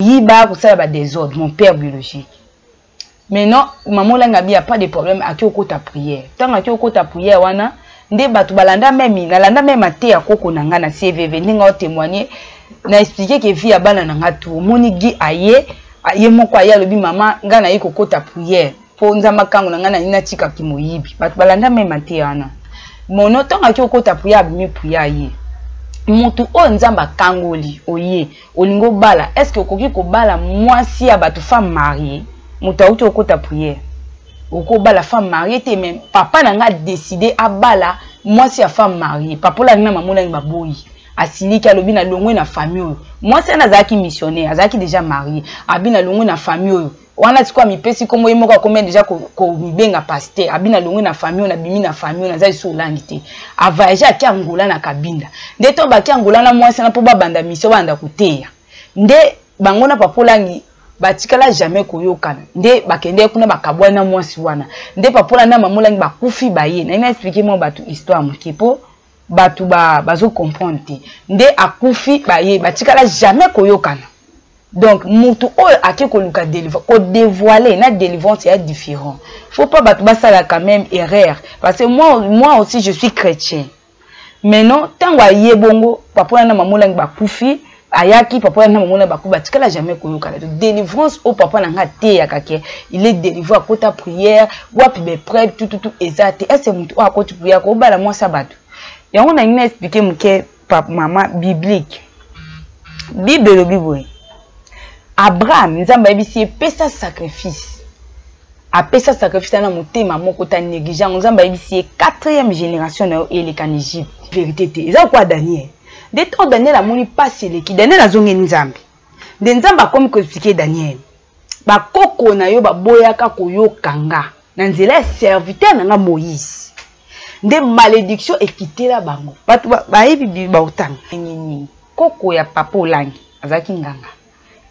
Yiba kosala ba desordre mon père biologique. Maintenant maman Olangi abi ya pas de problème aki okota prière. Tango aki okota prière wana nde bato balanda meme nalanda meme mateya koko na nga na CVV ndenge ao témoigner na expliquer que vie ya bana na nga tout omoni Guy aye ye moko aye alobi mama nga naye kokota prière mpo nzambe akango na nga nalingi natika kimoyibi bato balanda meme mateya wana mono ntango aki okota prière abimi prière aye motu oyo nzambe akangoli oye olingi obala est ce que okoki kobala mwasi ya bato femme mariée moto auti okota prière okobala femme mariée te mais papa na nga adécide abala mwasi ya femme mariée papa olangi na mama olangi baboyi asiliki alobi na longwe na famille oyo mwasi wana azalaki missionnaire azalaki déjà marié abi na longwe na famille oyo wana sikoyo amipesi nkombo ye moko akomi deja komibenga paster abi na longwe na famille oyo nabimi na famille oyo naza lisusu olangi te avoyage ake angola na kabinda nde ntango bake angola na mwasi wana mpo babanda mission babanda koteya nde bango na papa olangi batikala jamais koyokana nde bakendeki kuna bakabwani na mwasi wana nde papa olangi na mama olangi bakufi baye naye na explike mwa bato histoire moke mpo bato bazo comprendre te nde akufi baye batikala jamais koyokana donc mutu oyo ake koluka ko dévoiler na délivrance ya différent faut pas bato basala quand même erreur parce que moi, moi aussi je suis chrétien maintenant ntango aye bongo papa wana na mama olangi bakufi ayaki papa wana na mama olangi bakufi batikala jamais koyokana to délivrance oyo papa na ngai ateyaka ke il est délivré akota prière wapi bepreuve tututu eza te ese motu oyo akoti prière kobala mwasi ya bato yango nalingi na explike moke mama biblique bible elobi boye abraham nzambe ayebisi ye pesa sacrifice apesa sacrifice na motema moko ta néglige yango nzambe ayebisi ye quatrième génération na yo eleka na egypte vérité te eza kwa daniel nde ntango daniel amoni mpasi eleki daniel azongeli nzambe nde nzambe akomi koexplike daniel bakoko na yo baboyaka koyoka nga na nzela ya serviteur na nga moïse nde malédiction ekitela bango bato bayebi baotanga nini koko ya papa olangi azalaki nganga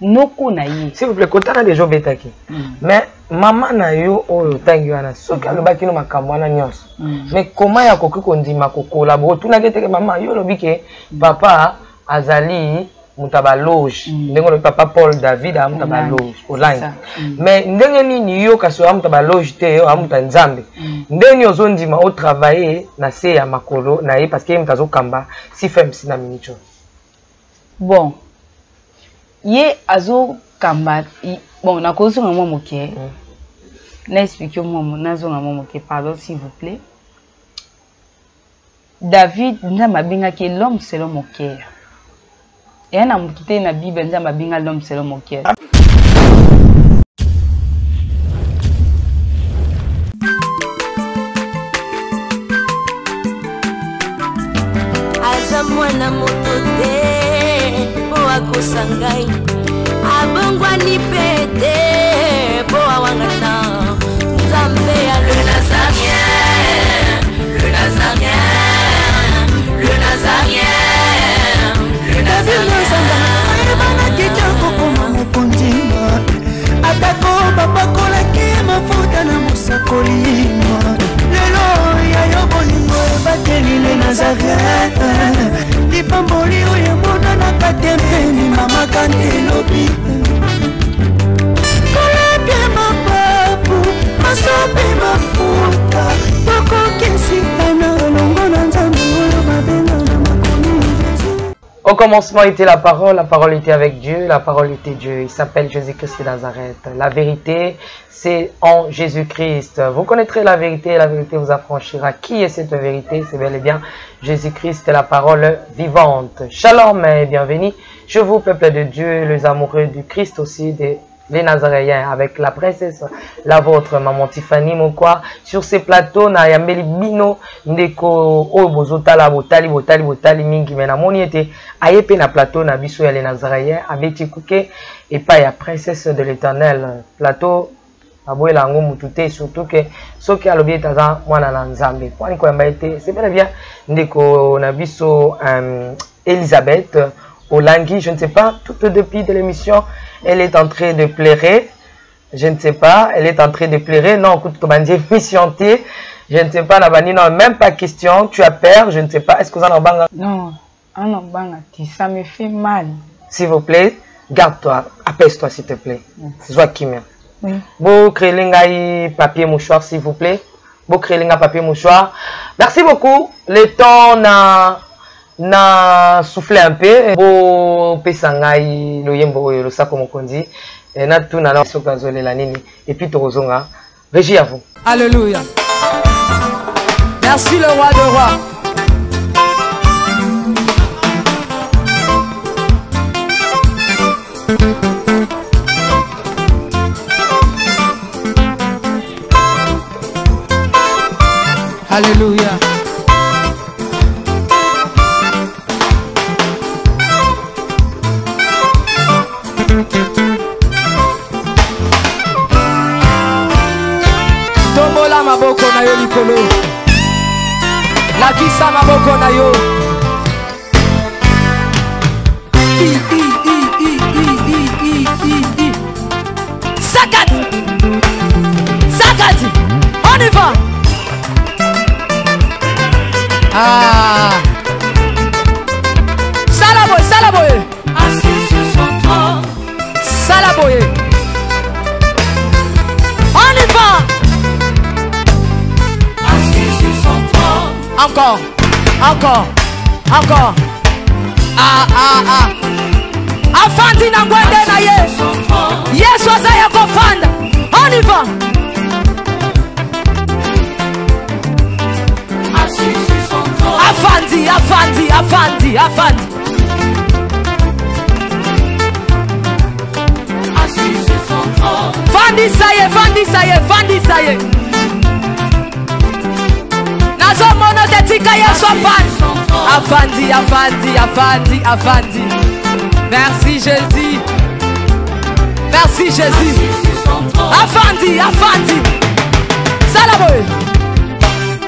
noko na ye s'il vous plaît kotanga deja obetaki mm. mais mama na yo oyo otangi wana soki mm. alobaki no makambo wana nyonso mm. mais comment ya akoki kondima kokola bo otunaki eteke mama yo olobi ke papa azali moto ya baloge mm. ndenge olobi papa paul david aa moto ya baloge olangi mm. mais ndenge nini yo kasi oya moto ya baloge te oya moto ya nzambe mm. ndenge nini ozondima otravaille na se ya makolo na ye parce que ye moto azokamba cfmc na minute oyo bon ye azokamba bon nakozonga mwa moke na explike mwa nazonga mwa moke pardon s'il vous plaît David nzambe abengaki ye l'homme selon mon cœur. Eya na motu te na Bible nzambe abenga l'homme selon mon cœur. Aza mwana moto te mpo akosa ngai abongwani mpe te mpo awangana nzambe ya le nazarien le nazarien le nazarien le nazarien ayebanaki te akokoma mokonzi atako bapakolaki mafuta na mosakoli lelo ya yo bolingo ebateli le nazareth lipamboli oyo emonanaka te mpe mama kante elobi kolapia mapapu masope mafuta tokokesitana elongo na nzambe oyo babenga na makomi jésus Au commencement était la parole, la parole était avec Dieu, la parole était Dieu. Il s'appelle Jésus-Christ de Nazareth. La vérité, c'est en Jésus-Christ. Vous connaîtrez la vérité et la vérité vous affranchira. Qui est cette vérité C'est bel et bien Jésus-Christ, la parole vivante. Shalom et bienvenue. Je vous, peuple de Dieu, les amoureux du Christ aussi, des les Nazaréens avec la princesse, la vôtre, maman Tiffany Mokwa, sur ces plateaux, na yambeli bino, ndeko, oyo bozotala, botali, botali, botali, mingi, mais na moni ete, aye pe na plateau na biso ya les Nazaréens, abeti kuke, epai ya princesse de l'éternel, plateau, aboyela yango mutu te surtout que soki alobi ete aza mwana na nzambe pwani koyamba ye te c'est bel et bien ndeko na biso euh, Elisabeth Olangi je ne sais pas tout au début de l'émission elle est en train de pleurer je ne sais pas elle est en train de pleurer non écoute tobandi émission te je ne sais pas na bandi non même pas question tu as peur je ne sais pas est-ce que oza na obanga non ana obanga te ça me fait mal s'il vous plaît. Garde-toi, apaise-toi s'il te plaît. Zwa kimia. Oui. Bo créer ngai papier mouchoir s'il vous plaît. Bo créer ngai papier mouchoir. Merci beaucoup. Le temps na na soufflé un peu. Bo pesa ngai loyembo oyo losako mokonzi. Eh, na tuna na soki azolela nini et puis tokozonga. Régie à vous. Alléluia. Merci le roi de rois. Alléluia. Tombola maboko na yo likolo. Lakisa maboko na yo. I, I, I, I, I, I, I, I, I. Sakati. Sakati. On y va. Ah. Sala boye, sala boye. Assis sur son trône. Sala boye. On y va. Assis sur son trône. Encore, encore, encore. Ah, ah, ah. Afandi na ngwende na ye. Son trône. Yesu aza ya kofanda. On y va. Assis sur son trône. Afandi, afandi, afandi, afandi. Assis sur son trône. Fandisa ye, fandisa ye, fandisa ye. Nazomona te tika Yesu afandi. Afandi, afandi, afandi, afandi. Merci Jésus. Merci Jésus. Assis sur son trône. Afandi, afandi. Sala boye.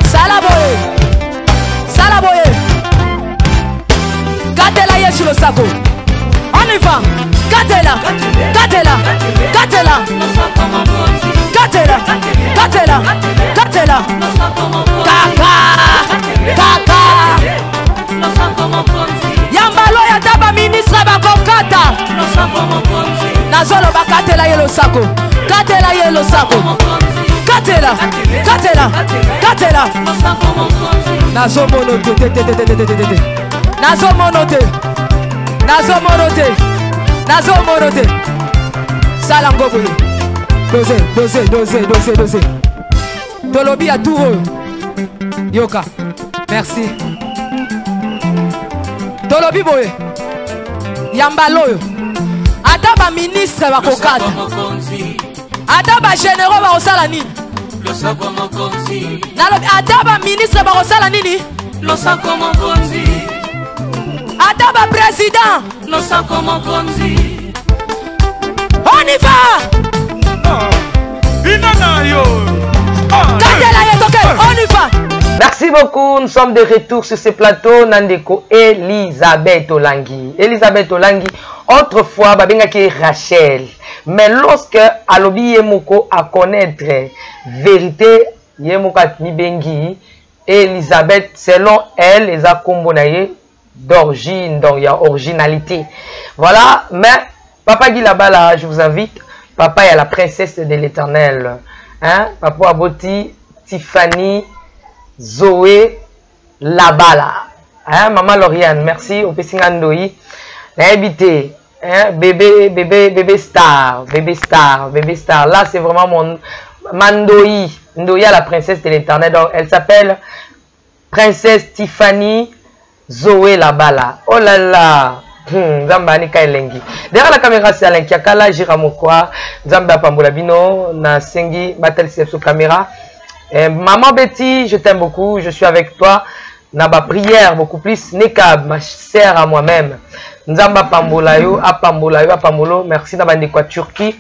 Sala boye. Sala boye. Katela Yesu losako. On y va. Katela. Katela. Katela. Losako mokonzi. Katela. Katela. Katela. Losako mokonzi. Kaka. Kaka. Losako mokonzi. Yambalo ya ta ba ministre bakokata. Losako mokonzi. Nazoloba katela ye losako. Katela ye losako. Mokonzi. Katela. Katela. Katela. Losako mokonzi. Nazomono te te te te te te te te te. Nazomono te. Nazomono te. Nazomono te. Sala ngo boye. Dose, dose, dose, dose, dose. Tolobi ya tour oyo. Yoka. Merci. Tolobi boye. Yambala oyo. Ata ba ministre bakokata. Losako mokonzi. Ata ba généraux bakosala nini? Losako mokonzi. Nalobi ata ba ministre bakosala nini? Losako mokonzi. Ata ba président. Losako mokonzi. On y va! Katela ye toke, on y va! Merci beaucoup. Nous sommes de retour sur ce plateau. Nandeko Elisabeth Olangi. Elisabeth Olangi, autrefois, babengaki Rachel. Mais lorsque alobi ye moko a connaître vérité, ye moko amibengi Elisabeth, selon elle, eza kombo na ye d'origine, donc il y a originalité. Voilà, mais Papa Guy Labala, je vous invite. Papa, il y a la princesse de l'éternel. Hein? Papa Aboti, Tiffany, Zoé, Labala. Hein? Maman Lauriane, merci. Opesinga Ndoi. Nayebi hein? Bébé, bébé, bébé star. Bébé star, bébé star. Là, c'est vraiment mon Mandoi. Ndoya, la princesse de l'éternel. Donc, elle s'appelle Princesse Tiffany Zoé Labala. Oh là là. Nzambe anika elengi. Derrière la caméra, c'est Alain Kiakala, Jira Mokwa, Nzambe apambola bino, na sengi, batel sur caméra. Eh, Maman Betty, je t'aime beaucoup, je suis avec toi. Na ba prière beaucoup plus. Nekab, ma sœur à moi-même. Nzambe apambola yo, apambola yo, apambolo. Merci na bandeko ya Turquie.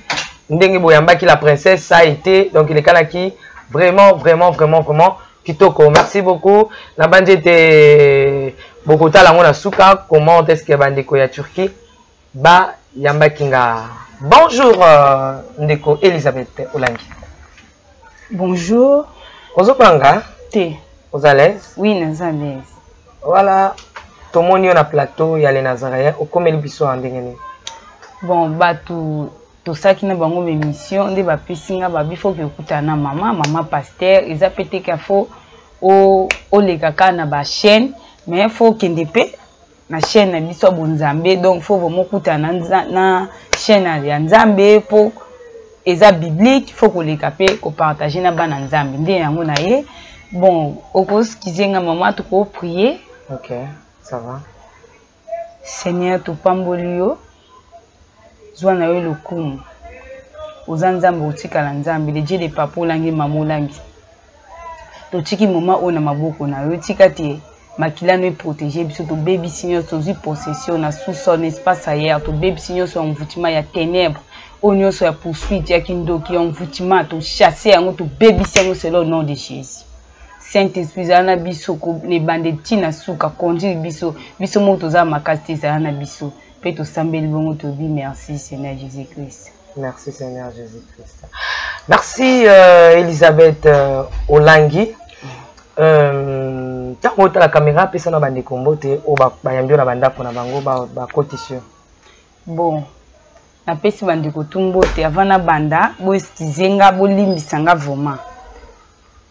Ndenge boyambaki la princesse, ça a été. Donc il est kanaki vraiment, vraiment, vraiment, vraiment kitoko. Merci beaucoup. Na banjete bokota lango na suka. Comment est-ce que bandeko ya Turquie ba yambaki nga? Bonjour ndeko Elisabeth Olangi. Bonjour. Ozopanga? Te. Oza à l'aise? Oui, naza à l'aise. Voilà. Tomoni yo na plateau ya les Nazaréens, okomeli biso en ndenge nini? Bon, bato tosalaki na bango baémission nde bapesi nga babi fo okutana na mama, mama pasteur. Eza pe te ka fo oleka kaka na bachaîne, mais fo okende mpe na chaîne na biso ya bonzambe. Donc fo vraiment okutana na chaîne ya Nzambe mpo eza biblique, fo koleka mpe kopartage na bana Nzambe. Nde yango na ye. Bon, okoexcuser nga mama, tokoprier. Ok, ça va. Seigneur, topamboli yo, zwa na yo lokumu. Oza Nzambe, otikala Nzambe, le Dieu de papa Olangi, mama Olangi. Totiki moma oyo na maboko na yo. Tika te makila no eprotege biso. Tobebisi nyonso, tozwi possession na sous-sol, na espace ailleurs. Tobebisi nyonso ya envoûtement, ya ténèbre oyo nyonso, ya poursuite, ya kindoki, ya envoûtement. Tochasse yango, tobebisi yango selon le nom de Jésus. Saint Esprit, ezala na biso na ebande ntina suka. Conduire biso, biso moko toza makasi te. Ezala na biso mpe tosambeli bongo, tobi merci Seigneur Jésus Christ. Merci Seigneur Jésus-Christ. Merci Elisabeth Olangi. Ntango otala caméra, apesa na bandeko mbote oyo bayambi yo na bandako na bango, bakotisi yo. Bon, napesi bandeko tu mbote. Avant nabanda, boexcuser nga, bolimbisa nga vraiment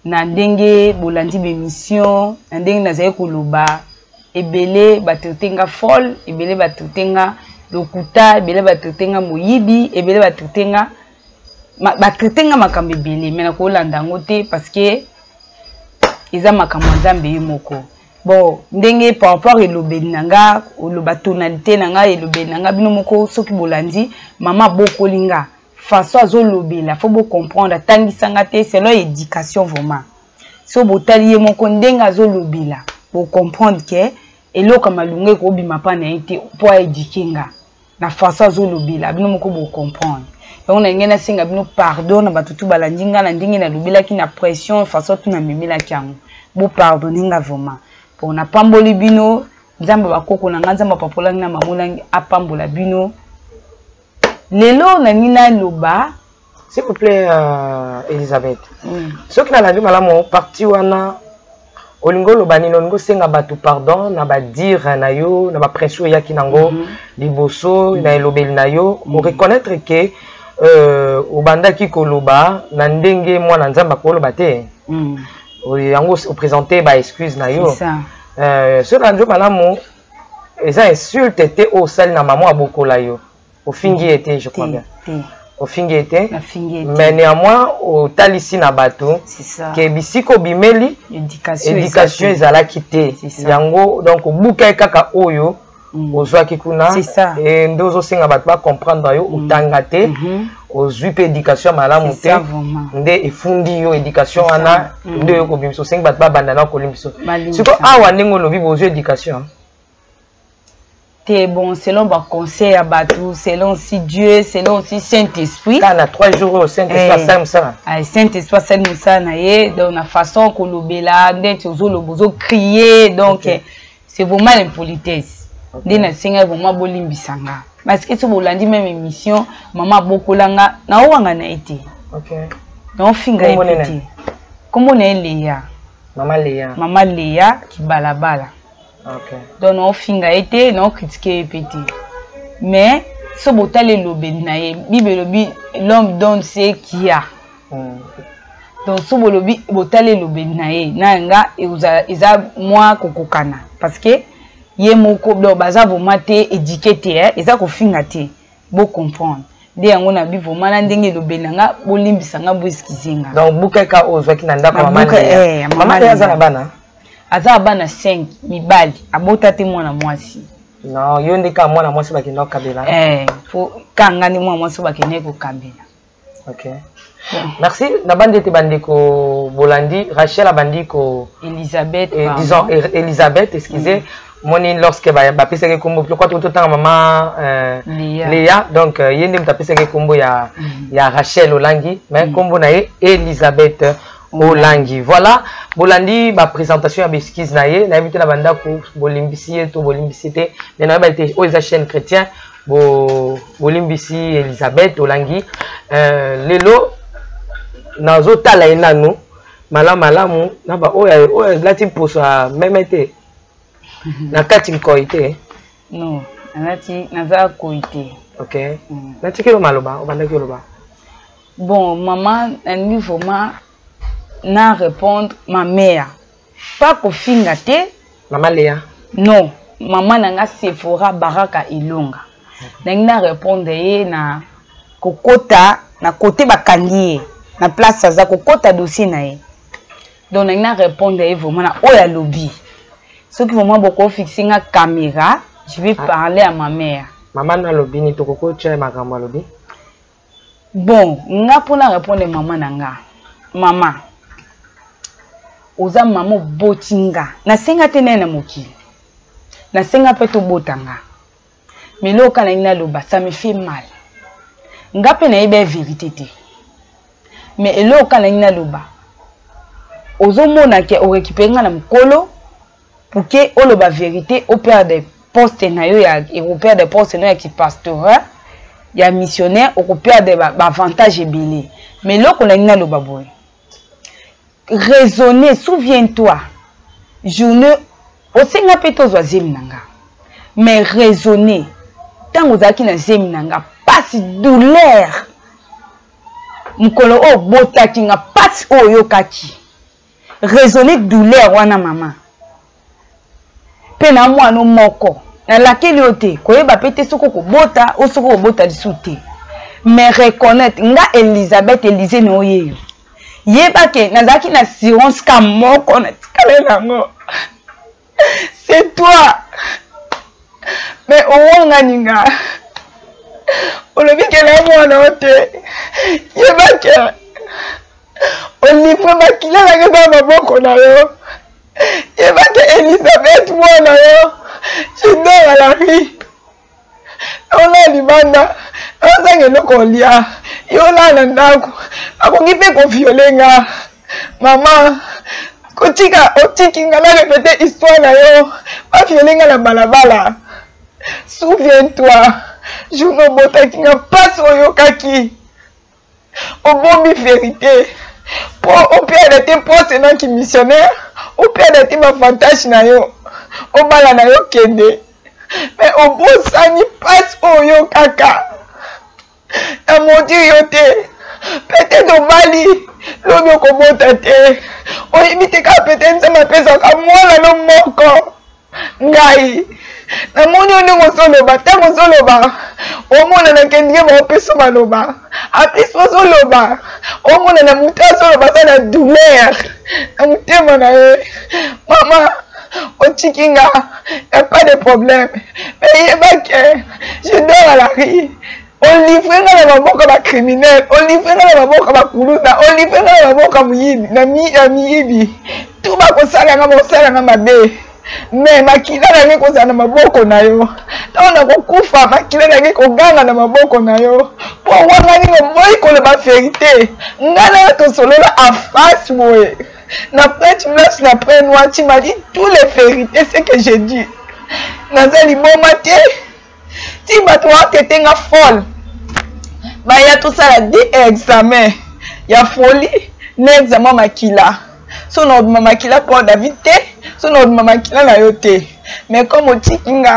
na ndenge bolandi bémission, na ndenge nazali koloba. Ebele batraite nga folle, ebele batraite nga lokuta, ebele batraite nga moyibi, ebele batraite nga, batraite nga makambo ebele. Me nakolanda yango te parce que eza makambo ya Nzambe ye moko. Bon, ndenge par rapport elobeli na nga, oloba tonalité na nga, elobeli na nga, bino moko soki bolandi mama abokoli nga, façon azolobela, fo bocomprendre atangisanga te selon éducation. Vraiment, so botali ye moko ndenge azolobela, bocomprendre ke eloko ya malunga ekobima mpa na ye te mpo aéduquer nga na façon azolobela. Bino moko bocomprendre yango. Na ndenge nasenga bino pardon na bato tu balandi nga, na ndenge nalobelaki na pression, façon tu namemelaki yango, bopardonne nga vraiment. Bon, napamboli bino. Nzambe bakoko na nga, Nzambe apapolangi na mamolangi, apambola bino. Lelo nalingi naloba. S'il vous plaît, Elisabeth, soki nalandi malamu parti wana, olingi oloba nini? Olingi osenga bato pardon na badire na yo, na bapression oyaki nango liboso, na elobeli na yo, oreconnaître ke obandaki koloba na ndenge mwana Nzambe akoloba te. Yango oprésente baexcuse na yo. Soki nalandi malamu, eza insulte te oyo osali na mama abokola yo. Ofingi ye te, je crois bien. Ofingi ye te, mais néanmoins otalisi na bato ke bisika obimeli, éducation ezalaki te. Yango donc obukai kaka oyo ozwaki kuna, nde ozosenga bato bacomprendre yo. Otanga te, ozwi mpe éducation ya malamu te, nde efundi yo éducation wana, nde oyo kobimisa. Osengi bato babanda na kolimbiso. Sikoyo awa, ndenge olobi, bozwi éducation te. Bon, selon baconseil ya bato, selon aussi Dieu, selon aussi Saint Esprit. Kaka na 3 jours oyo, Saint Esprit asali mosala. Saint Esprit asali mosala na ye. Donc na façon kolobela, ndeti ozoloba, ozocrier, donc okay, c'est vraiment l'impolitesse. Nde nasengaki vraiment bolimbisa nga, parce que so bolandi même émission, mama abokolanga, naowanga na ye te, naofinga ye pe te. Kombo na ye Leya. Mama Leya. Mama Leya Kibalabala. Donc naofinga ye te, naocritiquer ye mpe te, mais so botala elobeli na ye, Bible elobi: "L'homme donne ce qu'il a." Donc so bolobi, botala elobeli na ye na nga, eza mwa kokokana, parce que ye moko, donc baza vraiment te éduqué te, eh? Eza kofinga te, bocomprendre nde yango na bi. Vraiment, na ndenge elobeli na nga, bolimbisa nga, boexcuser nga. Donc bukeka oyo ozwaki na ndako. Mama Leya aza na bana? Aza na bana 5 mibali, abota te mwana mwasi. Non, yo nde kaka mwana mwasi bakenda kokabela? Eh, po kanga nde mwana mwasi bakende kokabela. Ok, merci. Na bandi ete bandeko bolandi Rachel abandi ko Elisabeth. Disons Elisabeth, excusez. Moni lorsque bapesaki kombo, lokwa totanga mama Léa, donc ye nde moto apesaki kombo ya Rachel Olangi, mais kombo na ye Elisabeth Olangi. Voilà, bolandi baprésentation ya baexcuse na ye. Nayebi te na bandako bolimbisi ye to bolimbisi te, mais nayeba ete oyo eza chaîne chrétien, bolimbisi Elisabeth Olangi. Lelo nazotala ye nanu malamu malamu na baoyo oyo alati mposo ya meme te, na kati nkoi te. Non, nalati, naza koi te. Ok. Natikeli yo maloba, obandaki oloba. Bon, maman, nalingi vraiment na répondre ma mère. Pas kofinga te. Mama Léa. Non, mama na nga Sephora Baraka Ilonga. Nalingi na répondre ye na kokota na kote bakangi ye na place aza kokota dossier na ye. Donc nalingi na répondre ye vraiment na oyo alobi. Soki vraiment boko fixer nga caméra, je vais ah. parler à ma mère. Mama na alobi ni tokokotia makambo alobi. Bon, nga pona répondre mama na nga. Mama, oza mama oboti nga. Nasenga te naye na mokili. Nasenga mpe tobota nga. Mais eloko kaka nalingi naloba, ça me fait mal. Nga mpe nayebi ya vérité te. Mais eloko kaka nalingi naloba, ozomona ke orécupere nga na mokolo pour que oloba vérité operdre poste na yo ya operdre poste na yo ya kipastorat ya missionnaire, okoperdre baavantage ebele. Mais eloko nalingi naloba boye, raisonner, souviens-toi journée osenga mpe tozwa zemi na nga, mais raisonner ntango ozalaki na zemi na nga, pasi douleur mokolo oyo obotaki nga, pasi oyo oyokaki, raisonner douleur wana mama. Mpe na mwana moko nalakeli yo te koyeba mpe te soki okobota o soki okobota lisusu te, mais reconnaître nga Elisabeth Elise na oyeyo, yeba ke nazalaki na assurance ka moko natikala nango, c'est toi. Mais owangani nga, olobi ke na mwana o te, yeba ke olivre makila nanga eza maboko na yo. Yeba ke Elisabeth mwana yo, je dors à la rue, olala libanda, ozanga eloko olia, yo olala na ndako, akoki mpe koviole nga. Mama, kotika otiki nga na repete histoire na yo, baviole nga na balabala. Souviens-toi jour obotaki nga, mpasi oyokaki, obombi verité mpo opiada te poste na kimissionnaire, opiada te bavantage na yo, obala na yo kende, me obosani mpasi oyo kaka na modire yo te. Peut-être obali lobi okobota te, oyebi te kaka peut-être Nzambe apesaka mwana no moko. Ngai namoni yo ndenge ozoloba, ntango ozoloba omonana ke ndenge baopesa maloba apesi, ozoloba omonana moto azoloba aza na douleur na motema na ye. Mama, otiki nga, ya pas de problème, mais yeba ke je dors à la rue, olivre nga na maboko ya bacriminel, olivre nga na maboko ya bakuluna, olivre nga na maboko ya moyibi na miyibi tu bakosala nga, bakosala nga mabe, me makila na ngai kozala na maboko na yo. Ntango nakokufa, makila na ngai koganga na maboko na yo, mpo wanga nini oboyi koloba verité. Ngai na yo tosolola en face boye na prête blanche na prête noire, tu m'as dit tous les vérités ce que j'ai dit. Naza liboma te, ti bato baatete nga folle, baya tosala de examen ya folie na examen makila, so na obima makila mpo David te, so na obima makila na yo te. Mais comme otiki nga,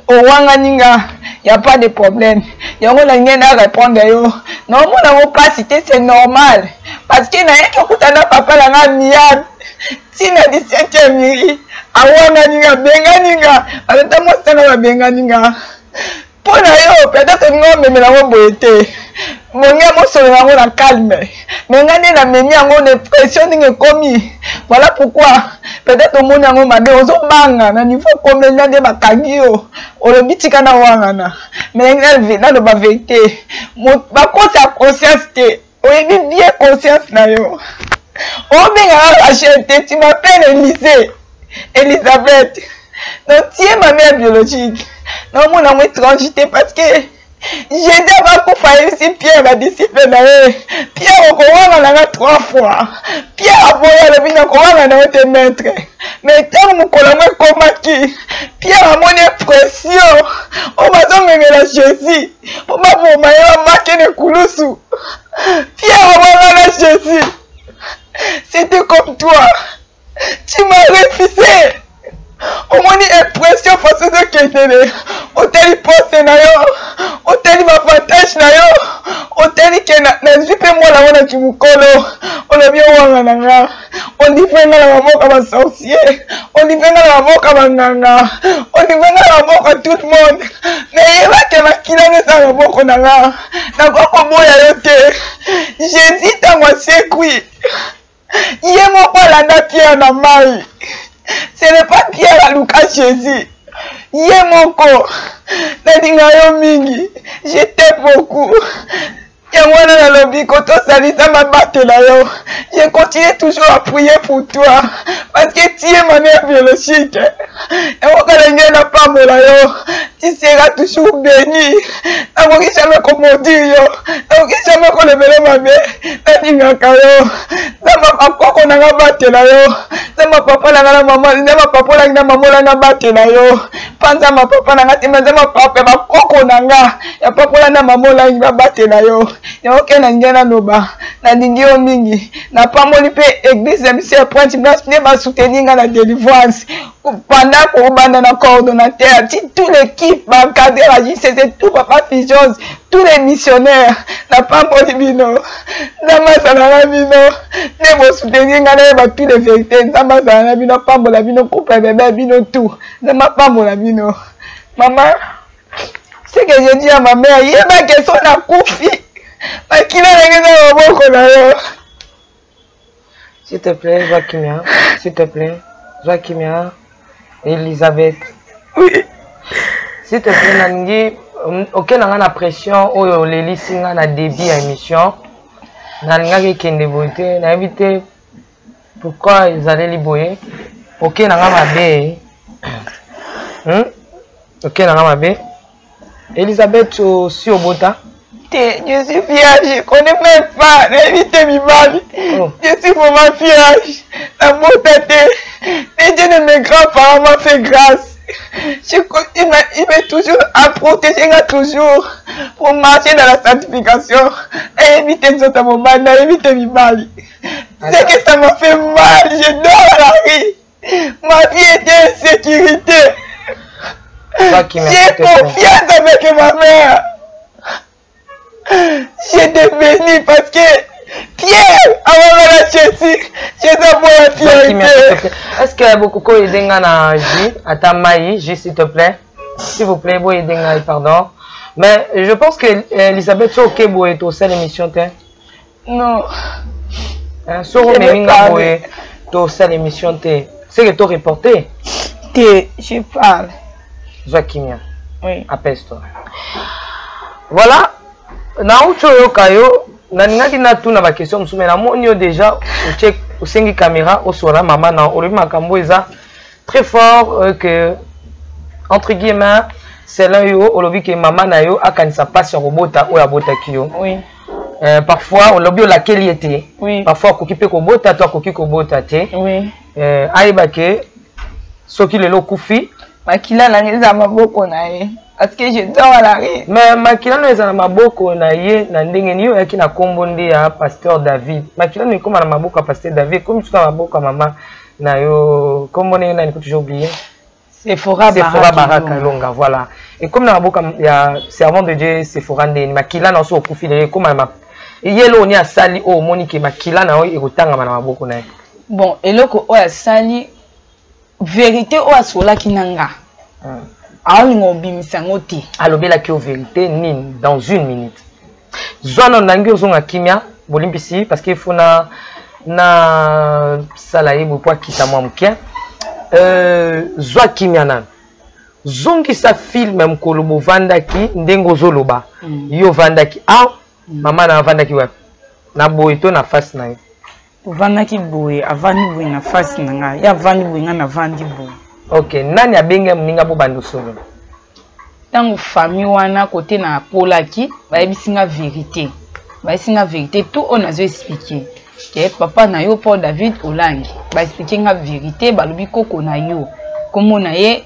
owangani nga, ya pas de problème. Yango nalingi na répondre yo, naomona yango mpasi te, c'est normal, parce que nayaki okutana papa na nga miame ntina 17e miri, awangani nga, abengani nga, atata mwasi nanga babengani nga mpo na yo. Peut-être olingi omemela yango boye te, mongi mosolola yango na calme, me ngai nde namemi yango na pression ndenge ekomi. Voilà pourquoi peut-être omoni yango mabe, ozobanga na niveau okomeli nde bakangi yo, olobi tika na wangana. Mais naloba vérité, bakota conscience te, oyebi bien conscience na yo. Obengaka Rachel te, tu m'appelles Elise Elisabeth, donc tu es ma mère biologique. Naomona yango étrange te, parce que Jésus abakufa, ayebisi Pierre, badisciple na ye: Pierre, okowanga na nga trois fois. Pierre aboyi, alobi nakowanga na yo te, maître. Mais ntango mokolo yango ekomaki, Pierre amoni impression oyo bazomemela Jésus mpo baboma ye, bamake na ekulusu, Pierre awanga na Jésus. C'était comme toi, tu m'as refusé. Omoni impression façon ezokendele, Otali poste na yo, otali bavantage na yo, otali ke nazwi mpe mwana ngo na kimokolo, olobi owanga na nga, olivre nga na maboko ya basorcier, olivre nga na maboko ya banganga, olivre nga na maboko ya tout le monde. Nayeba ke makila ngo eza na maboko na nga, nakoki koboya yo te. Jésus ntango asekwi, ye moko alanda Pierre na mai. Ce n'est pas Pierre aluka Jésus, ye moko. Nalinga yo mingi, je t'aime beaucoup. Yango wana nalobi kotosalisa mabatela yo. Je continue toujours à prier pour toi parce que tu es ma mère biologique. Yango kala ngai napambola yo, tu seras toujours béni. Nakoki jamais komaudire yo, nakoki jamais kolobela mabe. Nalingaka yo, Nzambe bakoko na nga batela yo, Nzambe papa na nga na mama, Nzambe papa olangi na mama olangi abatela yo. Pa Nzambe papa na nga te, Nzambe papa bakoko na nga ya papa olangi na mama olangi babatela yo. Yango ke na ngai naloba, nalingi yo mingi. Napamboli mpe eglise na biso ya Pointe Blanche nde basoutenir nga na délivrance pendant kobanda na coordonnateur ti tout l'équipe baencadreur ya JCC, tout papa Figeons, tous les missionnaires. Napamboli bino, Nzambe azala na bino nde bosoutenir ngai nayeba tous les vérités. Nzambe azala na bino, apambola bino, couple bebe bino tout, Nzambe apambola bino. Mama, ce que je dis à ma mère, yeba ke so nakufi, makila na ngai eza na maboko na yo. S'il te plaît, zwa kimia. S'il te plaît, zwa kimia. Elisabeth. Oui. S'il te plaît, nalingi oke na nga na pression oyo olelisi nga na début ya émission. Nalingaki ekende boye te, nayebi te pourquoi ezaleli boye. Oke na nga mabe. Oke na nga mabe. Elisabeth, osi obota? Te, je suis vierge, je connais même pas, nayebi te mibali. Oh. Je suis vraiment vierge, nabota te. Mais Dieu de mes grands-parents m'a fait grâce. Il m'a toujours à protéger nga toujours pour marcher dans la sanctification. Nayebi te nzoto ya mobali, nayebi te mibali. C'est que ça m'a fait mal, je dors à la rue. Ma vie était en sécurité. J'ai confiance avec ma mère. J'étais béni parce que Pierre, avant la Jésus, Jésus a la fierté. Est-ce que beaucoup aider na jus, ata maï, jus s'il te plaît? S'il vous plaît, bo aider ngai, pardon. Mais je pense que Elisabeth, c'est ok, bo est au seul émission, hein? Non. Hein, soko omemi nga boye tosala émission te, c'est que to reporter te, je parle. Zwa kimia. Oui. Apaise-toi. Voilà, nauti oyoka yo, nalingaki natuna baquestion mosusu, mais namoni yo déjà otie, osengi caméra, osola mama na olobi makambo eza très fort, que entre guillemets selon yo olobi ke mama na yo akanisa mpasi ya kobota oyo abotaki yo. Oui. Parfois olobi olakeli ye te. Oui. Parfois akoki mpe kobota to akoki kobota te. Oui. Ayeba ke soki lelo okufi, makila na ngai eza na maboko na ye parce que je dors à la rue. Mais makila no eza na maboko na ye na ndenge nini? Yo oyaki na nkombo nde ya pasteur David, makila no ekóma na maboko ya pasteur David, ekomi suka na maboko ya mama na yo, nkombo ndenge nani kutu, j'ai oublié. Sephora. Sephora Baraka Longa, voilà. Et comme na maboko ya servant de Dieu Sephora, ndeni makila na so okufi lelo ekóma na ye, eloko nini asali oyo omoni ke makila na oyo ekotangama na maboko na ye? Bon, eloko oyo asali, vérité oyo asolaki na nga, aolinga obimisa yango te. Alobelaki yo vérité nini? Dans une minute, zwa nano nangi ozonga kimia, bolimbisi, parce que il faut na sala ye boye po akita mwa moke. Zwa kimia nano, zongisa film mokolo bovandaki ndenge ozoloba. Yo ovandaki awa, mama na avandaki wapi? Na boye to na face na ye? Ovandaki boye, avandi boye na face na ngai, ye avandi boye, ngai navandi boye. Ok, nani abengi moninga bobanda osolo? Ntango famille wana kote na akolaki, bayebisi nga vérité, bayebisi nga vérité tout oyo nazo expliquer, ke papa na yo Paul David Olangi, baexpliquer nga vérité, balobi koko na yo, kombo na ye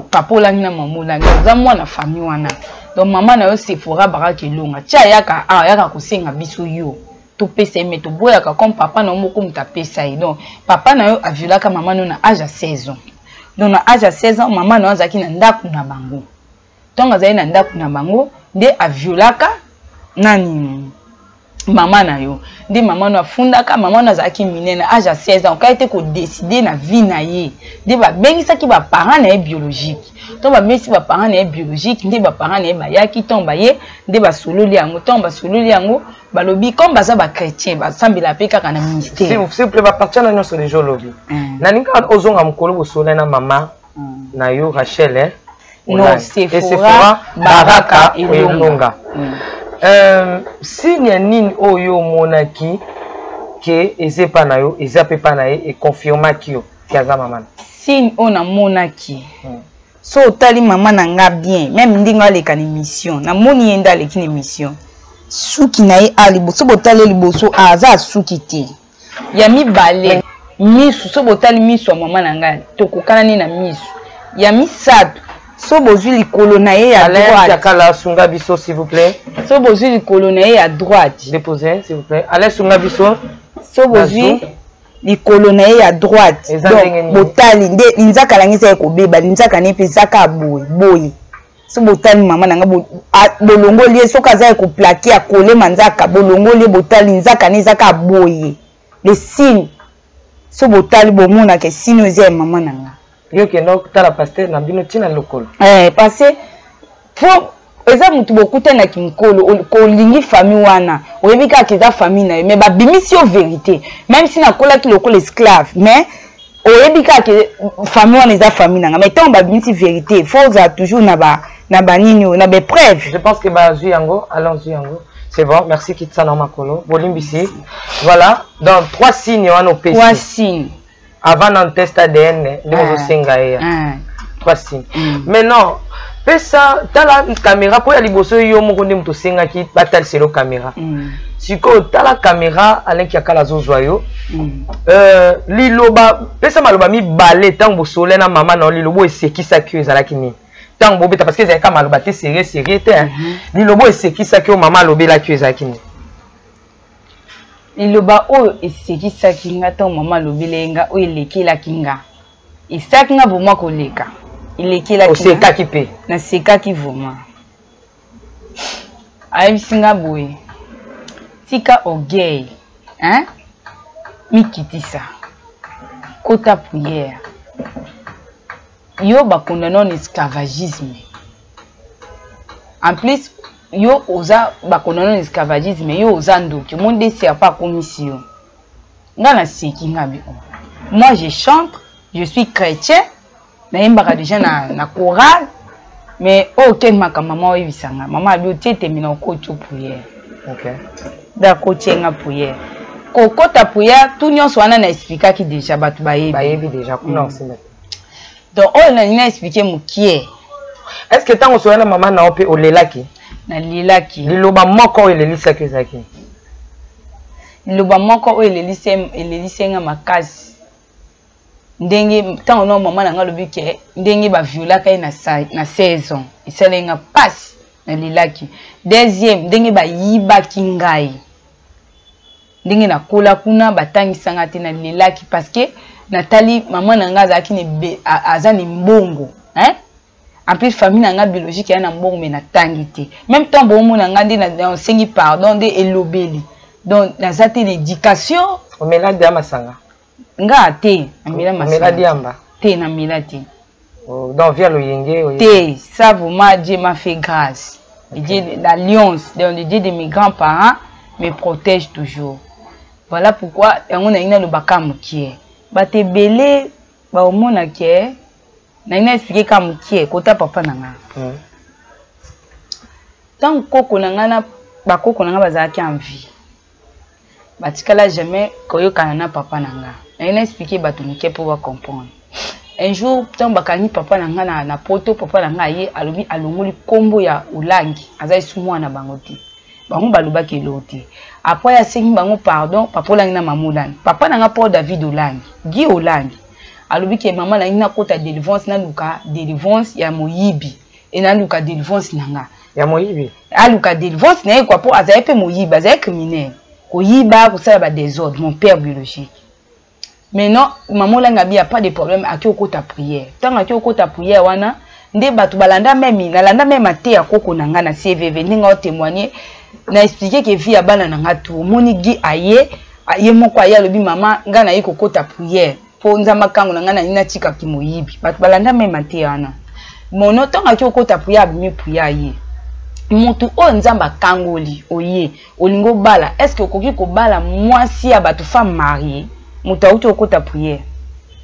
papa Olangi na mama Olangi, oza mwana famille wana. Donc mama na yo Sephora Baraka Elonga tia ayaka awa, ayaka kosenga biso yo topesa ye, me toboyaka comme papa na yo moko moto apesa ye. Donc papa na yo aviolaka mama na yo na age ya 16 ans. Donc na age ya 16 ans, mama na yo azalaki na ndako na bango. Ntango azali na ndako na bango nde aviolaka nani, mama na yo. Nde mama no afundaka, mama no azalaki minene, age ya 16 ans, okaki te kodécider na vie na ye. Nde babengisaki baparent na ye biologique. Ntango babengisi baparent na ye biologique, nde baparent na ye bayaki. Ntango baye, nde basololi yango. Ntango basololi yango, balobi comme baza bachrétien, basambela mpe kaka na ministère. S'il vous plaît, bapartie na nyonso deja olobi. Nalingi kaka ozonga mokolo bosola na mama na yo Rachel, eh? Non, Sephora Baraka Elonga. Signe ya nini oyo omonaki ke eza epa na yo, eza mpe epa na ye, econfirmaki yo ke aza mama na? Signe oyo namonaki, so otali mama na nga bien, même ndenge aleka na émission, namoni ye nde aleki na émission, suki na ye a liboso, botali liboso, aza asuki te. Ya mibale, misu. So botali misu ya mama na ngai, tokokanani na misu. Ya misato, so bozwi likolo na ye ya droite. Kala, sunga biso, s'il vous plaît. So bozwi likolo na ye ya droite. Déposez, s'il vous plaît. Alain, sunga biso. So bozwi likolo na ye ya droite, donc botali nde linzaka nange eza ya kobeba, linzaka ne mpe ezaka boye boye. So botali mama na nga, bolongoli ye, soki aza ya koplaquer, akolema nzaka, bolongoli ye, botali nzaka ne ezaka boye. Le signe, so botali, bomonaka signe oyo eza ya mama na nga. Yo kenda okotala pasteur na bino ntina lokolo. Eh, parce po eza motu bokutanaki mokolo kolingi famille wana, oyebi kaka eza famille na yo, mais babimisi yo vérité. Même si nakolaki lokola esclave, mais oyebi kaka famille wana eza famille na nga. Mais ntango babimisi vérité, faut ozala toujours na ba na banini oyo, na bapreuve. Je pense que bazwi yango. Allons, zwi yango, c'est bon, merci. Kitisa na makolo, bolimbisi. Voilà, donc trois signes wana opesi. Trois signes. Avant na test ADN nde ozosenga ye. Trois signes. Maintenant, pesa, tala caméra, mpo ya liboso yo moko nde moto osengaki bataliselo caméra. Sikoyo tala caméra, Alain Kiakala azozwa yo. Liloba, pesa maloba mibale ntango bosole na mama na yo, liloba oyo esekisaki yo ezalaki nini? Ntango bobeta, parce que ezalaki maloba te sérieux sérieux te. Liloba oyo esekisaki yo, mama alobelaki yo, ezalaki nini? Liloba oyo esekisaki nga ntango mama alobeli nga, oyo elekelaki nga, esalaki nga vraiment koleka, elekelaki. Osekaki mpe? Nasekaki vraiment. Ayebisi nga boye: "Tika orgueil, hein? Mikitisa, kota prière. Yo bacondamner na esclavagisme, en plus yo oza bacondamner na esclavagisme, yo oza ndoki, omoni nde serpent akomisi yo." Nga naseki, nga bi: "Oh. Moi, je chante, je suis chrétien, nayembaka déjà na chorale, mais oyo kende makambo mama oyebisanga." Mama abi: "Otie etemi na okoti o prière." Nde akotie nga prière, kokota prière, tout nyonso wana na expliquaki déjà, bato bayebi. Bayebi déjà kuna. Osimba. Donc oyo nalingi na expliquer mokie. Est ce que ntango osoya na mama na yo mpe olelaki? Nalelaki. Liloba moko oyo elelisaki ezalaki? Liloba moko oyo elelisi nga makasi, ndenge ntango na mama na nga alobi ke ndenge baviolaka ye na 16 ans, esalaki nga mpasi, nalelaki. Deuxième, ndenge bayibaki ngai, ndenge nakola kuna, batangisanga te, nalelaki, parce que natali mama na ngai azalaki aza na mbongo, hein? En plus, famille na ngai biologique ya na mbongo, mais natangi te. Même temps bomona ngai nde nasengi pardon, nde elobeli, donc naza te na éducation. Omela dia masanga? Nga te, namela masanga. Omela diamba? Te, namela te. Oh, donc via loyenge? Te, ça vraiment, Dieu m'a fait grâce. Okay. Dieu l'alliance, donc le Dieu de mes grands-parents me protège toujours. Voilà pourquoi yango nalingi nalobaka mokie, bato ebele baomona ke nalingi na expliquer ka mokie kota papa na nga. Ntango koko na nga na bakoko na nga bazalaki en vie, batikala jamais koyokana na papa na nga. Nalingi na expliquer bato moke mpo bacomprendre. Un jour, ntango bakangi papa na nga na Poto, papa na nga aye, alobi alongoli nkombo ya Olangi, aza esu mwana bango te. Bango balobaki eloko te. Après asengi bango pardon, papa Olangi na mama Olangi. Papa na nga Paul David Olangi, Guy Olangi, alobi ke: "Mama, nalingi nakota délivrance, naluka délivrance ya moyibi e, naluka délivrance na nga." Ya moyibi? Aluka délivrance na ye kwa, mpo azali mpe moyibi, azali criminel, koyiba, kosala badésordre, mon père biologique. Maintenant, mama Olangi abi: "Ya pas de problème." Aki okota prière. Ntango aki okota prière wana, Nde bato balanda meme, nalanda meme mateya koko na nga na CVV, ndenge aotémoigne na explique ke vie ya bana na nga tu omoni gi aye ye moko aye alobi mama nga naye kokota prière mpo Nzambe akango na nga nani natikaki moyibi. Bato balanda meme mateya wana mono ntango aki okota prière, abimi prière, aye motu oyo Nzambe akangoli oye olingi obala, est ce que okoki kobala mwasi ya bato, femme mariée? Moto auti okota prière,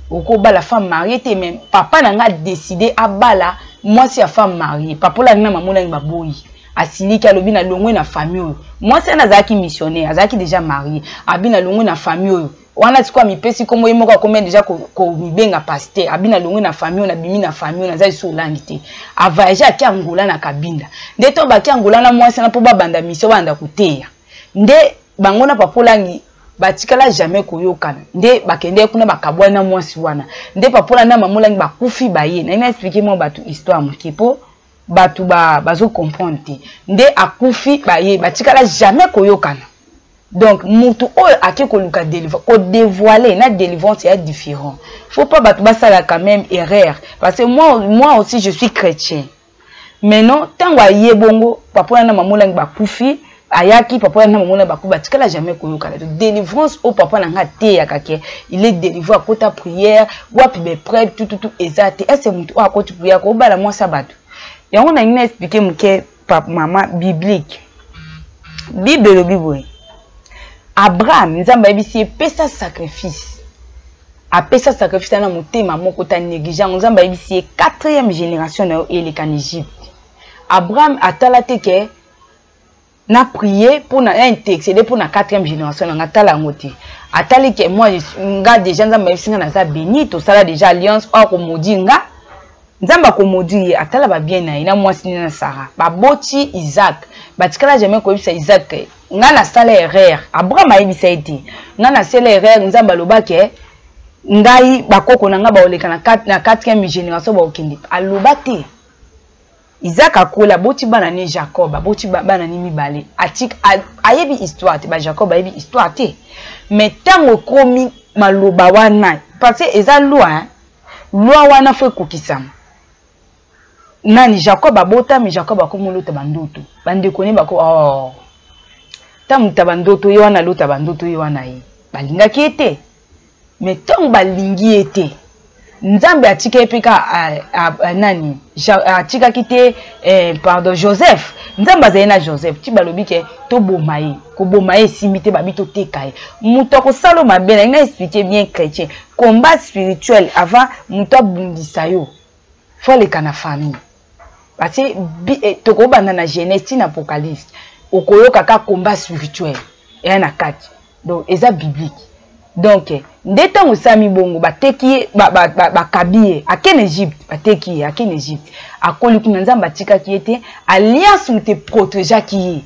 okobala femme mariée te. Mais papa na nga décide abala mwasi ya femme mariée. Papa olangi na mama olangi baboyi, asiliki, alobi na longwe na famille oyo. Mwasi wana azalaki missionnaire, azalaki déjà marié. Abi na longwe na famille oyo wana. Sikoyo amipesi kombo ye moko, akomi déjà komibenga pasteur. Abi na longwe na famille oyo, nabimi na famille oyo, naza lisusu olangi te. Avoyage, ake Angola na Kabinda. Nde to baki Angola na mwasi wana mpo babanda mission, babanda koteya. Nde bango na papa olangi batikala jamais koyokana. Nde bakende kuna, bakabwani na mwasi wana. Nde papa olangi na mama olangi bakufi, baye naye na explique mwa bato histoire moke mpo bato bazocomprendre te. Nde akufi, baye batikala jamais koyokana. Donc mutu oyo ake koluka kodévoile na délivrance ya différent, faut pas bato basala quand même erreur, parce que moi aussi je suis chrétien. Maintenant ntango aye bongo, papa wana na mama olangi bakufi, ayaki, papa wana na mama olangi bakufi, batikala jamais koyokana. Donc délivrance oyo papa na nga ateyaka ke il est délivré, akota prière, wapi bapreuve? Tututu eza te. Ese mutu oyo akoti prière kobala mwasi ya bato? Yango nangi na explique moke, mama biblique. Bible elobi boye: Abraham, Nzambe ayebisi ye pesa sacrifice. Apesa sacrifice na motema moko ta néglige yango. Nzambe ayebisi ye quatrième génération na yo eleka na Égypte. Abraham atala te ke na prier mpona na intercéder mpona quatrième génération na nga, tala yango te. Atali ke moi nga déjà Nzambe ayebisi nga naza béni, tosala déjà alliance, oyo akomaudire nga, Nzambe akomaudire ye. Atala babien na ye na mwasi nde na Sara, baboti Isaac. Batikala jamais koyebisa Isaac nga nasala erreur. Abraham ayebisa ye te nga nasala erreur. Nzambe alobaki ngai bakoko na nga baoleka na quatrième génération, baokende. Aloba te. Isaac akola, aboti bana ne Jacob, aboti bana ne mibale. Atik ayebi histoire te, ba Jacob ayebi histoire te. Mais ntango ekomi maloba wana, parce que eza loi, hein? Loi wana fo ekokisama. Nani Jacob abotami, Jacob akomi olota bandoto. Bandeko ne bako oh. Ntango moto bandoto ye wana alota bandoto ye wana, ye balingaki ye te. Mais ntango balingi ye te, Nzambe atika ye mpe ka nani atikaki te, pardon, Joseph. Nzambe azali na Joseph ti balobi ke toboma ye. Koboma ye esimbi te, babi toteka ye. Moto akosala mabe na ngai, explique bien chrétien, combat spirituel avant moto abundisa yo, fo aleka na famille. Parce que tokobanda na Genèse ti na Apocalypse, okoyoka ka combat spirituel eya na kati. Donc eza biblique. Donc nde ntango esami bongo, bateki ye, bakabi ye, ake na Egypte. Bateki ye, ake na Egypte, akoli kuna. Nzambe atikaki ye te, alliance moto eprotegeaki ye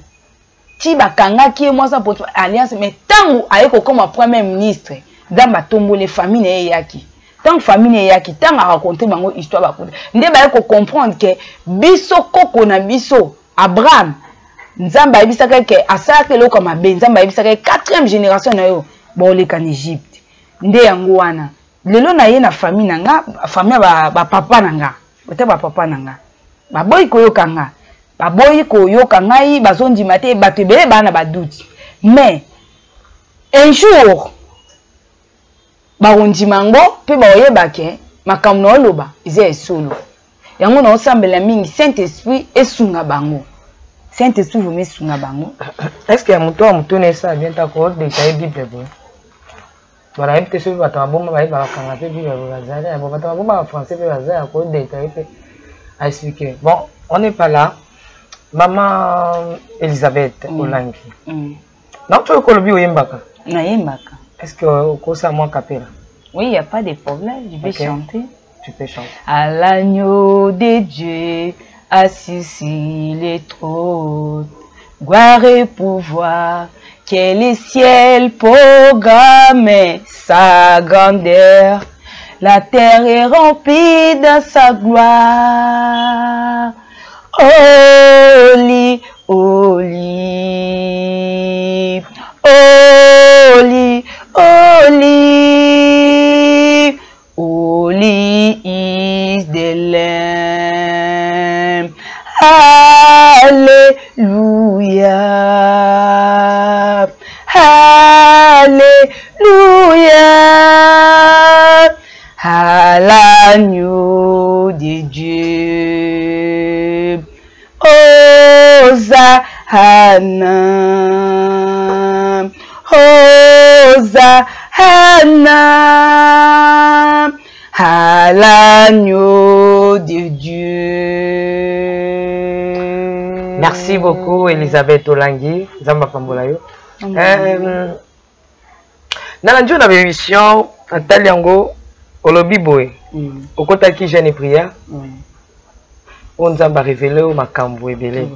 ti bakangaki ye mwasi apoto alliance. Mais ntango aye kokoma premier ministre, Nzambe atomboli famille na ye. Eyaki ntango famille na eyaki, ntango araconte bango histoire, bakuta nde baye kocomprendre ke biso koko na biso Abraham, Nzambe ayebisaka ke asalaka eloko ya mabe. Nzambe ayebisaka ye quatrième génération na yo baoleka na Egypte. Nde yango wana lelo na ye na famille na nga, famille ya bapapa na nga, ota bapapa na nga baboyi koyoka nga, baboyi koyoka ngai, bazondima te. Bato ebele baa na badoute, mais un jour bakondima yango mpe bakoyeba ke makambo na oloba eza ya solo. Yango naosambela mingi Saint Esprit esunga bango, Saint Esprit vraiment esunga bango. Est ce que ya moto ya motuna esala bien ta kodetaye Bible boye? Bon, nayebi te soki bato maboma bayeba bakanga mpe Bible boye bazali. Bon, bato maboma ba français mpe baza ya kodetaye mpe aexplike. Bon, on n'est pas là. Mama Elisabeth Olangi, nauti oyo kolobi oyembaka. Nayembaka. Est ce que okosala mwa kapela? Oui, y a pas de problème, je vais chanter. Tu peux chanter. À l'agneau de Dieu, assis sur le trône, gloire et pouvoir, que le ciel programme sa grandeur. La terre est remplie de sa gloire. Holy, holy, holy, holy, holy is the Lamb. À l'agneau de Dieu. Hosanna. Hosanna. À l'agneau de Dieu. Merci beaucoup Elisabeth Olangi, Nzambe apambola yo. Nalandi yo na émission natali yango, olobi boye, okotaki jeûne et prière, oyo Nzambe arévéler yo makambo ebele.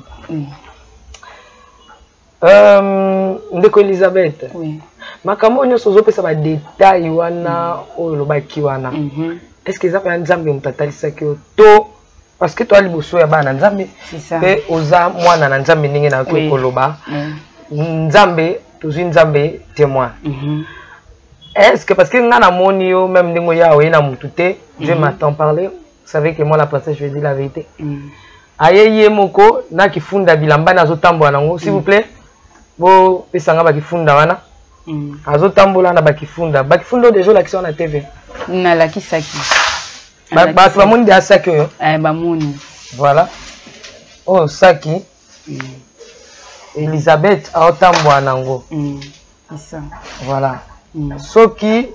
Ndeko Elisabeth, makambo oyo nyonso ozopesa, badétails wana oyo olobaki wana, est ce que eza mpena Nzambe moto atalisaki yo to? Parce que toya liboso ya bana na Nzambe mpe oza mwana na Nzambe, ndenge nayoki okoloba. Nzambe, tozwi Nzambe témoin. Est ce que, parce que nga namoni yo même ndenge oya, oye na mutu te, Dieu m'a tant parlé, vous savez que moi la princesse, je vais dire la vérité, aye ye moko na kifunda bilamba na azotambola nango. S'il vous plaît, bopesanga bakifunda wana. Azotambola na bakifunda, bakifunda oyo deja olakisa wana na TV. Nalakisaki. Bato bamoni deja saki oyo. Eh, bamoni. Voilà, oyo saki Elisabeth aotambola nango. C'est ça. Voilà. Soki,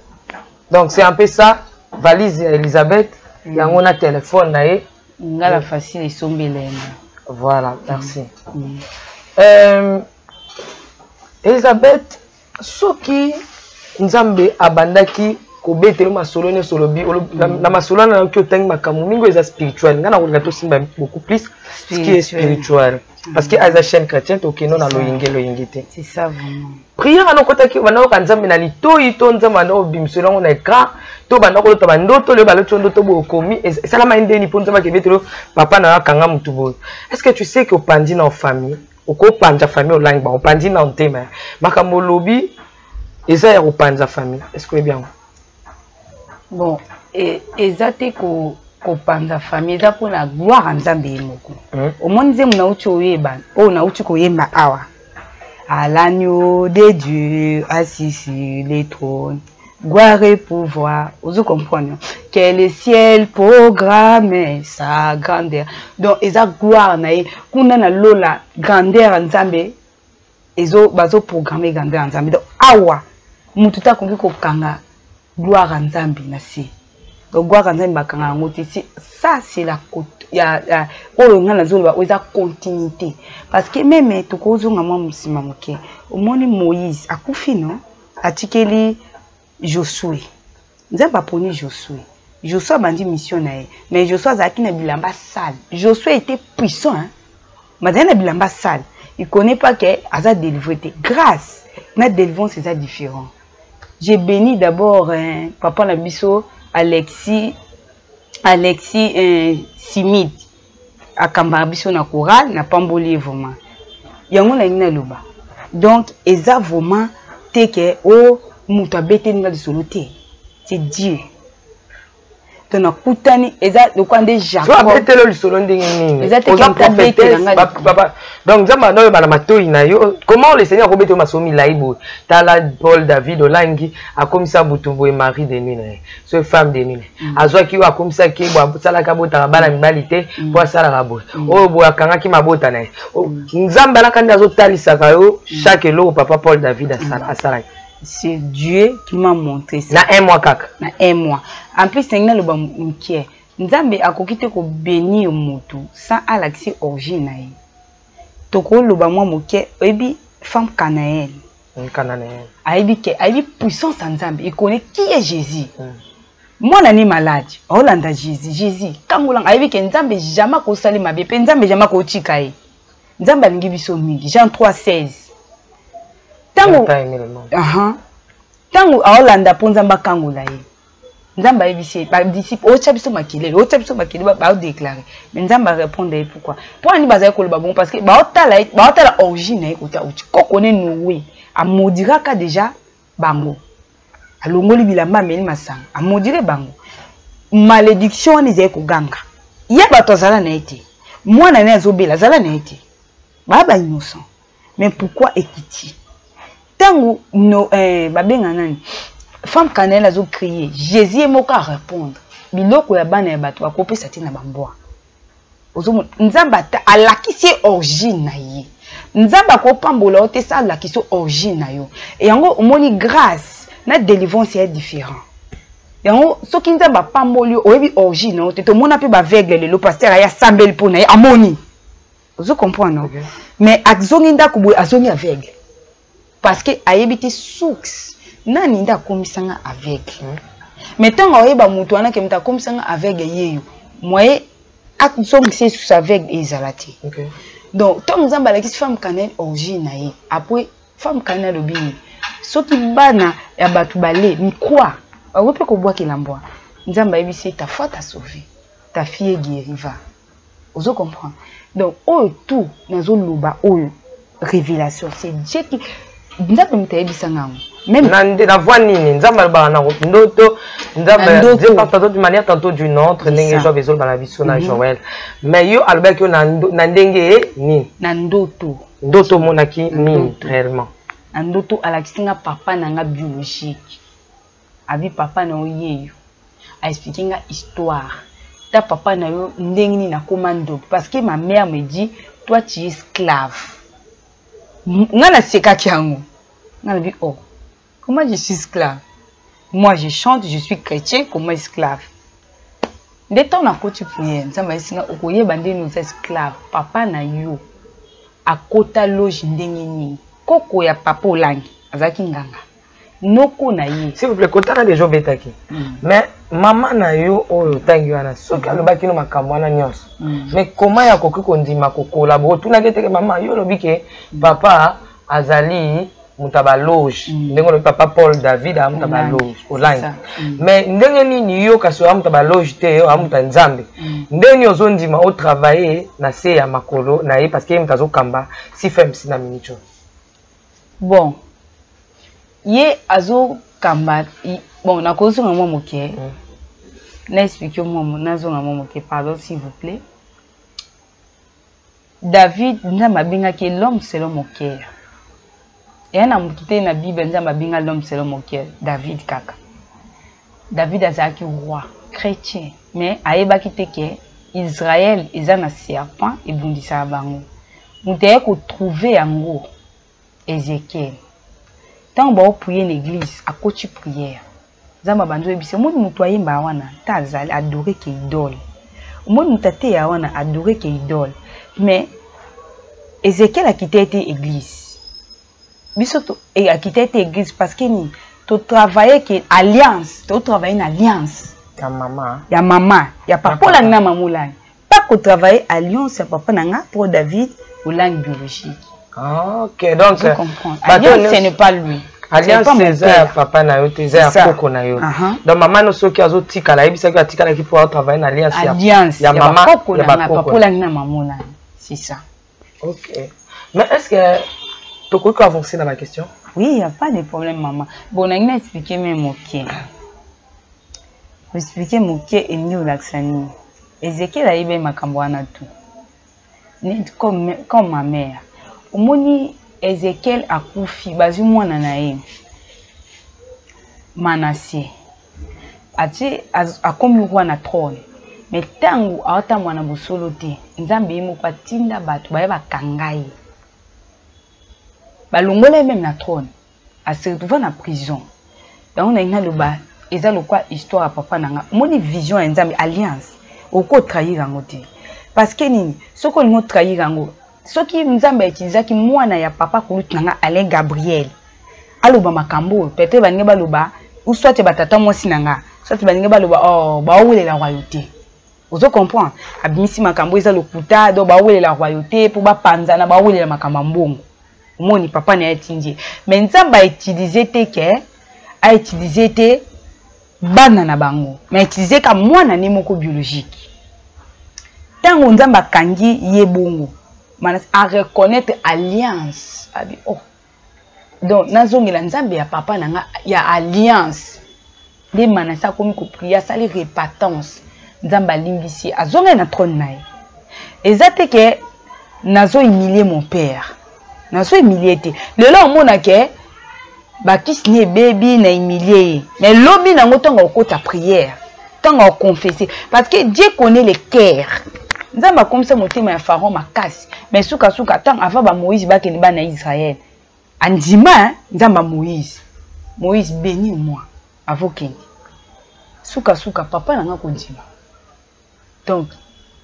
donc c'est un peu ça, valise ya Elisabeth yango na telefone na ye. Nga la facile esombelema. Voilà, merci. Elisabeth, soki Nzambe abandaki kobetela masolo nyonso olobi na masolo wana, nayoki otangi makambo mingi oyo eza spirituel. Ngai nakolinga tosimba beaucoup plus ce qui est spirituel, parce que aza chaîne chrétien, tokendo na loyenge loyenge te. C'est ça vraiment. Prière wana okotaki, banda oyoka Nzambe na litoi to Nzambe banda obimisela yango na écran to banda kolota bandoto leo baloti yo ndoto boye okomi esalama ye ndeni mpo Nzambe akebetelo papa na yo akanga motu boye? Est ce que tu sais que opandi na famille, okopanza famille Olangi? Ba opandi na ntema, makambo olobi eza ya kopanza famille. Est ce que oyebi yango? Bon, eza te kopanza famille, eza mpona gloire ya Nzambe ye moko. Omoni nzembo nauti oyeba, oyo nauti koyemba awa, à l'agneau de Dieu assis sur le trône, gloire et pouvoir. Ozo comprendre que le ciel programme sa grandeur. Donc eza gloire na ye kuna na lola, grandeur ya Nzambe ezo bazoprogramme grandeur ya Nzambe. Donc awa motu te akoki kokanga gloire ya Nzambe na se. Donc gloire ya Nzambe bakanga yango te. Ça c'est la ya oyo ngai nazoloba, oyo eza continuité, parce que même tokozonga mwa nsima moke, omoni Moïse akufi, no atikeli Josue. Nzambe aponi Josue, Josue abandi mission na ye, mais Josue azalaki na bilamba sale. Josue était puissant, hein? Mais azali na bilamba sale, il connaît pas que aza délivré te. Grâce na délivrance eza différent. J'ai béni d'abord, hein, papa na biso Alexis, Alexis, hein, Simid akambaka biso na chorale, napamboli ye vraiment. Yango nalingi naloba, donc eza vraiment te ke o moto abeteli nga lisolo te, c'est Dieu. To nakutani eza lokola nde Jacob. Abeteli lisolo ndenge nini? Eza te Oza ke moto abetela prophétesse, nga. Donc Nzambe anda oyeba na matoi na yo comment le Seigneur akobetela masolo milai boye. Tala Paul David Olangi, akomisa butu boye mari de nuit na ye, so femme de nuit na ye. Azwaki oyo, akomisaki ye boye, asalaki abotaka bana mibali te mpo asalaka boye, oyo boye akangaki mabota na ye. Nzambe alaka nde azotalisaka yo chaque eloko papa Paul David asalaki. C'est Dieu qui m'a montré ça. Na un mois kaka? Na un mois. En plus, ndenge naloba mokie, Nzambe akoki te kobénir motu sans alakisi origine na ye. Tokoloba mwa moke, oyebi femme cananéenne? Cananéenne. Ayebi ke ayebi puissance ya Nzambe, il connaît qui est Jésus. Mwana ni malade, aolanda Jésus, Jésus kangolanga. Ayebi ke Nzambe jamais akosali mabe mpe Nzambe jamais akotika ye. Nzambe alingi biso mingi, Jean 3 16. Ntango T'as aimé le monde. Aha. Ntango aolanda mpo Nzambe akangola ye, Nzambe ayebisi ye, badisciple otya biso makelele, otya biso makelele, baodéclare, mais Nzambe arépondre ye pourquoi, mpo ani bazali koloba bongo? Parce que baotala ye, baotala origine na ye, kota uti koko ne Noé amaudiraka déjà bango, alongoli bilamba, ameli masanga, amaudire bango. Malédiction wana ezali koganga ye. Bato azala na ye te, mwana na ye azobela, azala na ye te, baya bainnocent. Mais pourquoi ekiti ntango no, babenga nani? Femme cananéenne azocrier, Jésus ye moko arépondre: biloko ya bana ya bato bakopesa te na bambwa. Ozomona, Nzambe ata alakisi ye origine na ye. Nzambe akopambola yo te sa alakisi yo origine na yo. Yango omoni, grâce na délivrance ya différent. Yango soki Nzambe apamboli yo, oyebi origine na yo te. Tomona mpe baaveugle lelo, pasteur aye, asambeli mpo na ye, amoni. Ozo comprendre, no? Okay. Mais azongi ndako boye, azongi aveugle, parce que ayebi te source nani nde akomisanga aveugle. Mais ntango aoyeba moto wana ke moto akomisanga aveugle ye yo, moye azongisa ye susu aveugle ezala te. Donc ntango Nzambe alakisi femme cananéenne origine na ye, après femme cananéenne alobi nini? Soki bana ya bato bale mikwa, bakoki mpe kobwakela mbwa. Nzambe ayebisi ye: ta foi t'a sauvé, ta fille est guérie, va. Ozo comprendre? Donc oyo tout nazoloba oyo, révélation, c'est Dieu qui, Nzambe moto ayebisanga yango. Même na voix nini Nzambe alobaka? Na ndoto? Nzambe, Dieu parle tantôt d'une manière, tantôt d'une autre, ndenge Job ezoloba na biso na Joël. Mais yo alobaki yo na ndenge nini? Na ndoto. Ndoto omonaki nini réellement? Na ndoto, alakisi nga papa na nga biologique. Abi: papa na yo yeyo. Aexpliquer nga histoire ta papa na yo, ndenge nini akóma ndoki, parce que ma mère me dit: toi, tu es esclave. Nga nasekaki yango, nga nabi: oh, comment je suis esclave? Moi, je chante, je suis chrétien, comment esclave? Nde ntango nakoti prière, Nzambe ayesi nga: okoyeba ndenge oza esclave. Papa na yo akota loge ndenge nini? Koko ya papa Olangi azalaki nganga, noko na ye. S'il vous plaît, kotana déjà obetaki. Mais mama na yo oyo otangi wana, soki alobaki no makambo wana nyonso, mais comment ya koki kondima kokolabore? Otunaki eteke mama yo olobi ke papa azali moto ya baloge, ndenge olobi papa Paul David aa moto ya baloge Olangi, mais ndenge nini yo kasi oya moto ya baloge te, oya moto ya Nzambe, ndenge nini ozondima otravaille na se ya makolo na ye, parce que ye moto azokamba CFMC na minute oyo? Bon, ye azokamba. Bon, nakozonga mwa moke, na explique mwa, nazonga mwa moke, pardon, s'il vous plaît. David, Nzambe abengaki l'homme selon mon cœur. Eya na motu te na Bible Nzambe abenga l'homme selon mon cœur, David kaka. David azalaki roi chrétien, mais ayebaki te ke Israel eza na serpent ebundisaka bango. Moto aye kotrouver yango, Ezekiel. Ntango baoprier na église, akoti prière, Nzambe abandi oyebisa: omoni moto ayemba wana ta azali adore ke idole, omoni moto ateya wana adore ke idole. Mais Ezekiel akita ete église biso akita ete église, parce que nini? Totravaille ke alliance, totravaille na alliance ya mama. Ya mama, ya papa Olangi na mama Olangi, pas kotravaille alliance ya papa na nga pour David Olangi biologique. Ah, ok, donc je comprends, alliance, ce n'est pas lui. Alliance eza ya papa na yo te, eza ya koko na yo. Donc mama no, soki azotikala, ayebisaki atikalaki mpo atravaille na alliance. Alliance ya mama. Ya papa Olangi na mama Olangi, c'est ça. Ok, mais est ce que tokoki koavancer na baquestion? Oui, y a pas de problème, maman. Bon, nangi na expliquer même moke, expliquer moke. Elingi olakisa nini? Ezekiel ayebi makambo wana tu net comme ma mère. Omoni, Ezekiel akufi, bazwi mwana na ye Manase, atie, akomi roi na trône. Mais ntango aotambola na bosolo te, Nzambe ye moko atinda bato baye bakanga ye, balongola ye même na trône, ase retrouva na prison. Yango nalingi naloba, eza lokwa histoire ya papa na nga. Omoni, vision ya Nzambe, alliance, okoki otrahir yango te, parce que nini? Soki olingi otrahir yango, soki Nzambe autilisaki mwana ya papa kulutu na nga Alain Gabriel aloba makambo oyo, peut-être balingi baloba, ou soit batata mwasi na nga, soit balingi baloba: oh, baowelela royauté. Ozo comprendre? Abimisi makambo eza lokuta, donc baowelela royauté mpo bapanzana, baowelela makambo ya mbongo. Omoni, papa na ye atindi ye, mais Nzambe autiliser te ke autiliser te bana na bango, mais autiliser ka mwana ne moko biologique. Ntango Nzambe akangi ye bongo, Manase areconnaître alliance, abi: oh, donc nazongela Nzambe ya papa na nga ya alliance. Nde Manase akomi koprier, asali repentance, Nzambe alimbisi ye, azongeli na trône na ye. Eza te ke nazo humilie mon père, nazo humilie te. Lelo omona ke Bakisi ni ebebi na humilie ye. Mais lobi nango ntango akokota prière, ntango akoconfesse, parce que Dieu connaît le cœur. Nzambe akomisa motema ya Pharaon makasi, mais sukasuka ntango avant ba Moïse bakende bana Israël, andima Nzambe ya Moïse. Moïse bénis moi avant okende. Sukasuka papa na nga kondima. Donc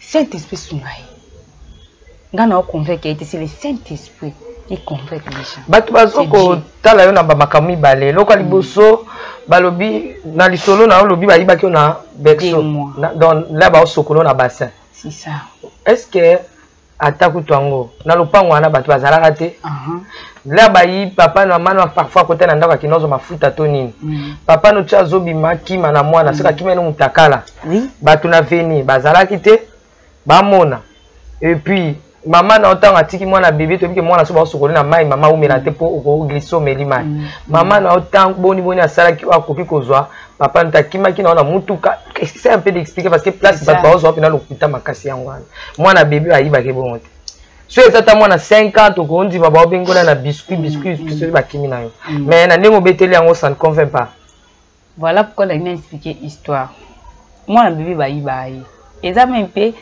Saint-Esprit sunga ye. Nga na convaincre ye te, c'est le Saint-Esprit qui convainc les gens. Bato bazo kotala yo na ba makambo mibale. Eloko ya liboso balobi na lisolo na yo lobi bayibaki yo na berceau. Donc là baosokolo na bassin. C'est ça. Est-ce que ata kutu yango na lopango wana bato bazalaka te? La bayi papa na mama parfois akota na ndako akende ozwa mafuta to nini. Papa no ti azobima kima na mwana, soki akima eno mutakala. Bato na veni bazalaki te bamona. Et puis mama na yo ntango atiki mwana bebe, toyebi ke mwana so baosokoli na mai, mama umela te mpo okoglisse omeli mai. Mama na yo ntango boni boni asalaki oyo akoki kozwa papa nto akimaki na yo na mutuka? C'est un peu d'expliquer parce que place bato baozwa mpena lokuta makasi yango wana. Mwana bebe ayibaki bongo te. So eza ta mwana 5 ans, tokondima baobengola na biscuit biscuit soki bakimi na yo. Mais na ndenge obeteli yango, ça ne convainc pas. Voilà pourquoi nalingi na expliquer histoire. Mwana bebe bayiba ye. Eza même mpe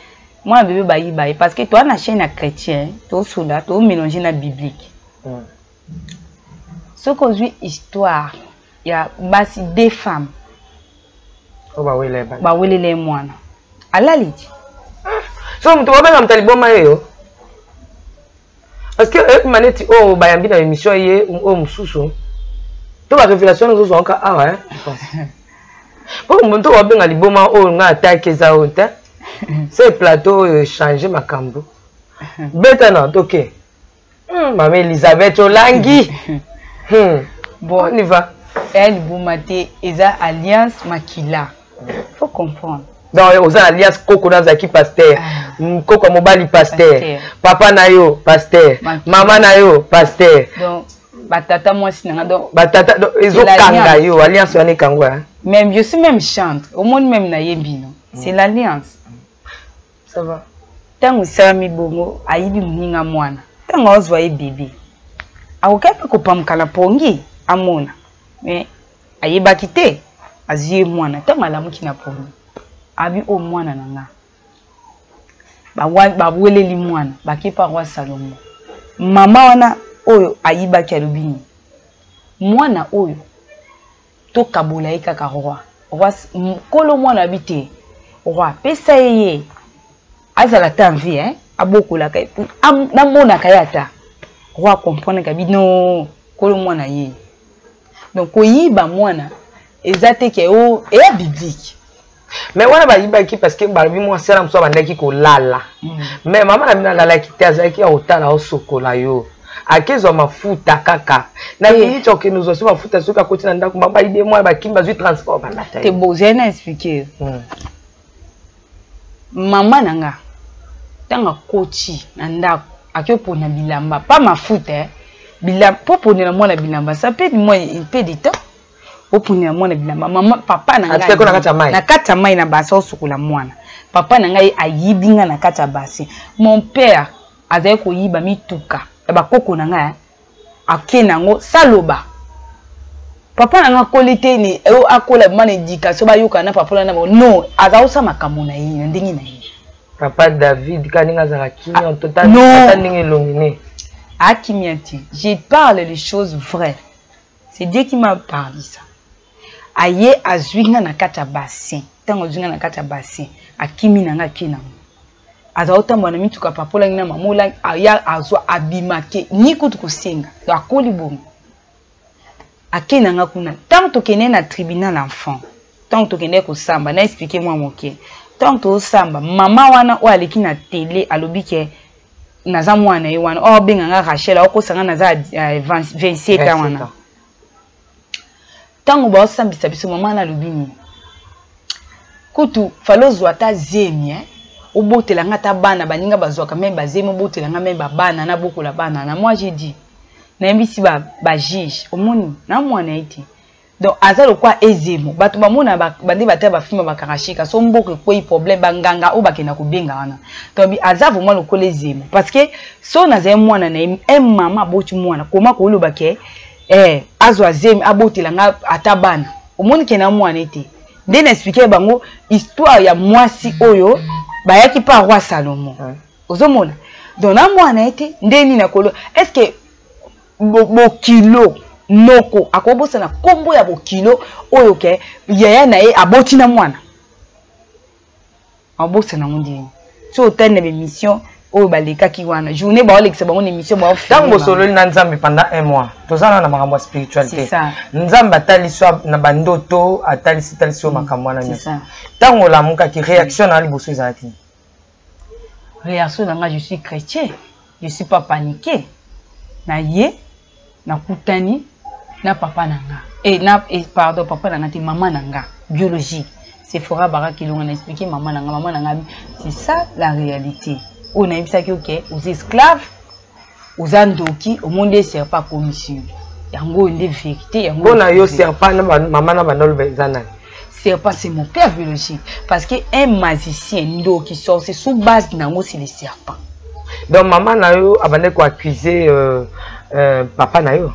mwana bebe bayiba ye parce que toa na chaîne ya chrétien, tosola tomélange na biblique. Soki ozwi histoire ya basi, deux femmes oyo bawelela ye mwana, alali ti. So moto babenga moto aliboma ye yo, parce que eyokima neti oyo bayambi na émission ye oyo mosusu to barévélation ozozwaka awa po moto babenga liboma oyo nga ataki eza oyo te. Se plateau oyo échange makambo beta na toke. Mama Elizabeth Olangi. Bon, on y va. Eya liboma te, eza alliance makila, faut comprendre. Donc oza na alliance, koko na azalaki pasteur, koko ya mobali pasteur, papa na yo pasteur, mama na yo pasteur. Donc batata mwasi na nga, donc batata ezokanga yo, alliance wana ekangwa. Même je suis même chante, omoni même nayembi no, c'est l'alliance. Ça va. Ntango esalami bongo, ayibi moninga mwana, ntango azwa ye bebe, akoki mpe kopamuka na pongi amona, mais ayebaki te. Azwi ye mwana, ntango alamuki na pongi, abi oyo mwana na nga. Baweleli mwana, bake pa roi Salomo. Mama wana oyo ayibaki alobi nini? Mwana oyo tokabola ye kaka. Roi nkolo mwana abi te, roi apesa ye, ye azala ata envie, hein? Abokolaka, namonaka ye ata. Roi comprendre kabi no nkolo mwana ye. Donc koyiba mwana eza te ke o eya biblique. Mais wana bayibaki parce que balobi mwasi wana mosusu abandaki kolala. Mais mama na bino alalaki te, azalaki ya kotala osokola yo, akezwa mafuta kaka na miniti, okende ozwa so mafuta. Soki akoti na ndako, mama bayibi mwana, bakimi, bazwi transport, balata. Te, bozali na expliquer. Mama na nga, ntango akoti na ndako, aki opona bilamba, pa mafuta, eh. Bilamba mpo ponela mwana bilamba, ça peut moi un peu de temps oponela mwana bilamba. Mama, papa na ngai na kati ya mai, na kati ya mai na bassin, osokola mwana. Papa na ngai ayibi nga na kati ya bassin. Mon père azali koyiba mituka ya bakoko na ngai, ake nango saloba. Papa na ngai akoli te ni akola ma na éducation bayoka na papa na bango. Non, aza kosala makambo na ye na ndenge na ye. Papa David ka ndenge azalaka kimia, tota ndenge elongi ne. Akimia te. Je parle les choses vraies, c'est Dieu qui m'a parlé ça. Aye azwi nga na kati ya bassin. Ntango azwi nga na kati ya bassin, akimi na nga, ake nango, aza kotambola na mituka. Papa Olangi na mama Olangi aya azwa, abima ke ni kutu kosenga. Donc akoli bongo, ake na nga kuna. Ntango tokende na tribunal enfant, ntango tokende kosamba, na expliquer mwa moke. Ntango tozosamba, mama wana oyo aleki na tele alobi ke naza mwana ye wana oyo abenga nga Rachel, aokosa nga naza 27 ans wana. Ntango baosambisa biso, mama wana alobi nini? Kutu fale ozwa ata zemi, eh? Obotela nga ata bana, baninga bazwaka me bazemi, obotela nga me babana, nabokola bana na moi. J'ai dit, nayebisi bajuge, omoni na mwana ye te. Donc aza lokwa ezemo. Bato bamona bande batala bafilme bakarashika, so mboka ekwei, problème, banganga oyo bakenda kobenga wana. Donc aza vraiment lokola ezemo, parce que so nazali mwana na ye, un mama aboti mwana, koma koloba ke Azwa zemi, abotela nga ata bana. Omoni ke na mwana ete nde na explike bango histoire ya mwasi oyo bayaki pa roi Salomon. Ozomona, donc na mwana ete nde nini akolo, est ce que bokilo noko akobosana nkombo ya bokilo oyo ke yaya na ye aboti na mwana? Abosana yango ndeni? So otali na baémission oyo balekaki wana, journée baolekisa bango na émission. Ntango bosololi na Nzambe pendant un mois, toza na makambo ya spiritualité. Nzambe atalisi na bandoto, atalisi talisi yo makambo wana nyonso. Ntango olamukaki, réaction na liboso ezalaki? Réaction na nga, je suis chrétien, je suis pas paniqué. Na ye nakutani na papa na nga, na, pardon, papa na nga te, mama na nga biologique Sephora Baraka Elonga. Na expliqué mama na nga, mama na nga, c'est ça la réalité oyo nayebisaki. Ok, oza esclave, oza ndoki, omoni nde serpent akomisi yo. Yango oyo nde vérité yango. Mpo na yo, serpent na mama na bandolo eza nani? Serpent, c'est mon père biologique, parce que un magicien, ndoki, sorcier, sous base nango c'est le serpent. Donc mama na yo abandaki koaccuse papa na yo?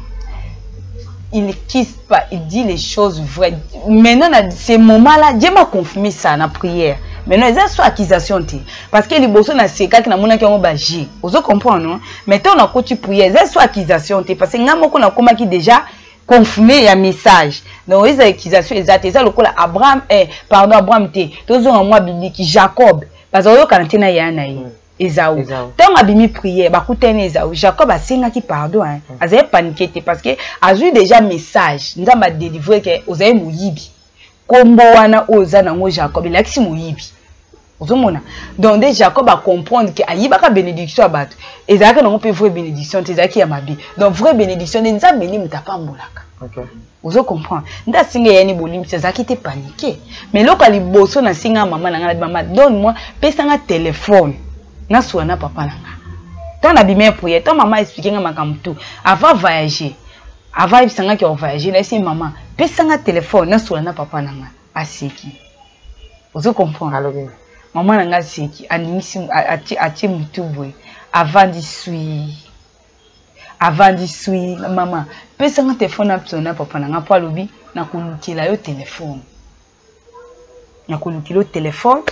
Il ne quitte pas, il dit les choses vraies. Maintenant, à ce moment-là, Dieu m'a confirmé ça dans la prière. Maintenant, il y a soit accusation te. Parce que liboso na sekaki, na monaki yango ba G. Ozo comprendre, non? Maintenant, on a continué prière, il y a soit accusation te, parce que nga moko na komaki déjà confirmé ya message. Donc eza accusation eza te, eza lokola Abraham, pardon, Abraham te. Tozonga mwa biblique, Jacob. Bazoyokana te na ya na ye. Ezau, ntango abimi prière, bakutani Ezau, Jacob asengaki pardon, hein. Azali paniqué te parce que azwi déjà message, Nzambe adélivre ke ozali moyibi. Kombo wana oyo oza nango Jacob elakisi moyibi. Ozomona, donc nde Jacob acomprendre ke ayibaka bénédiction ya bato, ezalaki nango mpe vraie bénédiction te, ezalaki ya mabe. Donc vraie bénédiction nde Nzambe nde moto apambolaka. Ozo comprendre? Nde asinga eyani bolimbisi, azalaki te paniqué. Mais eloko ya liboso nasinga mama na ngai, na mama, donne moi, pesanga telefone nasuwa na papa na nga. Ntango nabimi ya prière, ntango mama explike nga makambo tout avant voyager, avant ayebisangaki ya voyager, nayebisi mama, pesanga telefone nasuwa na papa na nga. Aseki. Ozo comprendre? Alobi? Mama na nga aseki, aningisi, atie motu boye, avandi sui, avandi sui. Mama, pesanga telefone na biso na papa na nga, mpo alobi nakolukela yo telefone, nakolukela yo telefone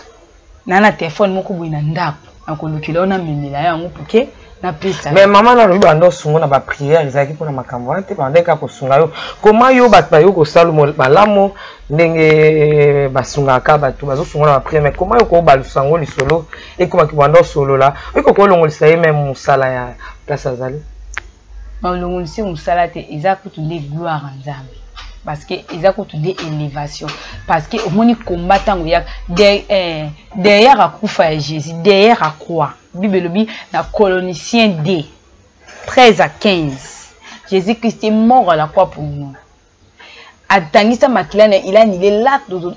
na telefone moko boye na ndako, nakolukela yo, namemela yo yango poke napesa. Mais mama na alobi banda osunga na baprière, ezalaki mpona makambo wana te, bandaki kaka kosunga yo. Koma yo bato bayo kosala malamu ndenge basungaka bato, bazosunga na baprière, mais koma yo kobalusa yango lisolo ekomaki banda osolola, oyoki kolongolisa ye meme mosala ya place azali? Balongolisi mosala te, eza kutu nde gloire ya Nzambe, parce que eza kutu nde élévation, parce que omoni komba ntango yaka derrière akufa ya Jésus, derrière akroix. Bible elobi na Colonicien d 13 à 15, Jésus Christ est mort à la croix pour nous, atangisa makila na, il a annulé l'acte, donc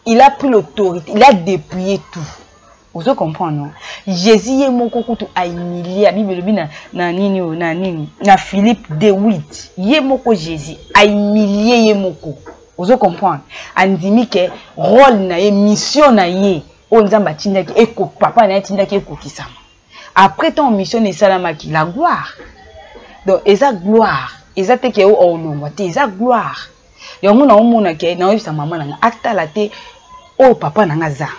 il a pris l'autorité, il a dépouillé tout. Ozo comprendre, non? Jésus ye moko kutu ahumilie. Bible elobi na nini oyo, na nini, na Philippe 2 8, ye moko Jésus ahumilie ye moko. Ozo comprendre? Andimi ke rôle na ye, mission na ye oyo Nzambe atindaki eko, papa na ye atindaki ekokisama. Après ntango mission na esalamaki, la gloire. Donc eza gloire, eza te ke olongwa te, eza gloire. Yango naomona ke naoyebisa mama na nga atala te oyo papa na nga aza,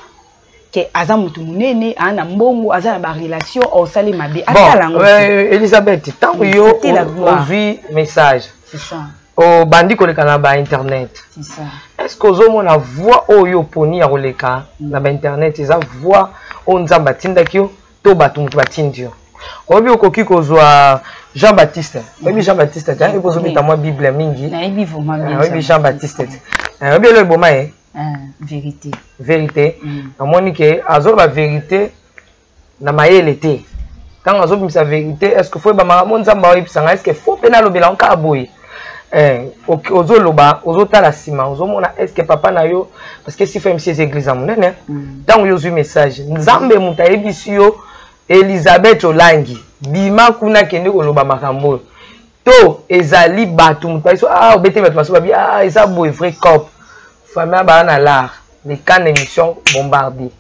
ke aza motu monene, aa na mbongo, aza na barelation, osali mabe, atala yango. Bon, Elisabeth, ntango yo ozwi message, obandi koleka na bainternet, est ce que ozomona voix oyo oponi ya koleka na bainternet eza voix oyo Nzambe atindaki yo to bato moto batindi yo? Oyebi, okoki kozwa Jean Baptiste. Oyebi Jean Baptiste te? Oyebi, ozobeta mwa Bible mingi. Oyebi Jean Baptiste te? Oyebi elo eboma ye? Vérité. Vérité. Namoni ke azoloba vérité na mayele te. Ntango azobimisa vérité, est ce que faut yeba makambo Nzambe aoyebisa ngai? Est ce que faut mpe nalobela ngo kaka boye? Ozoloba, ozotala nsima, ozomona est ce que papa na yo, parce que CFMC eza église ya monene. Ntango yo ozwi message, Nzambe moto ayebisi yo, Elizabeth Olangi, bima kuna, kende koloba makambo oyo, to ezali bato moto bayebi? Ah, obete bato baso babi, ah, eza boye, vrai cop, famille baa na lar leka na émission bombardier,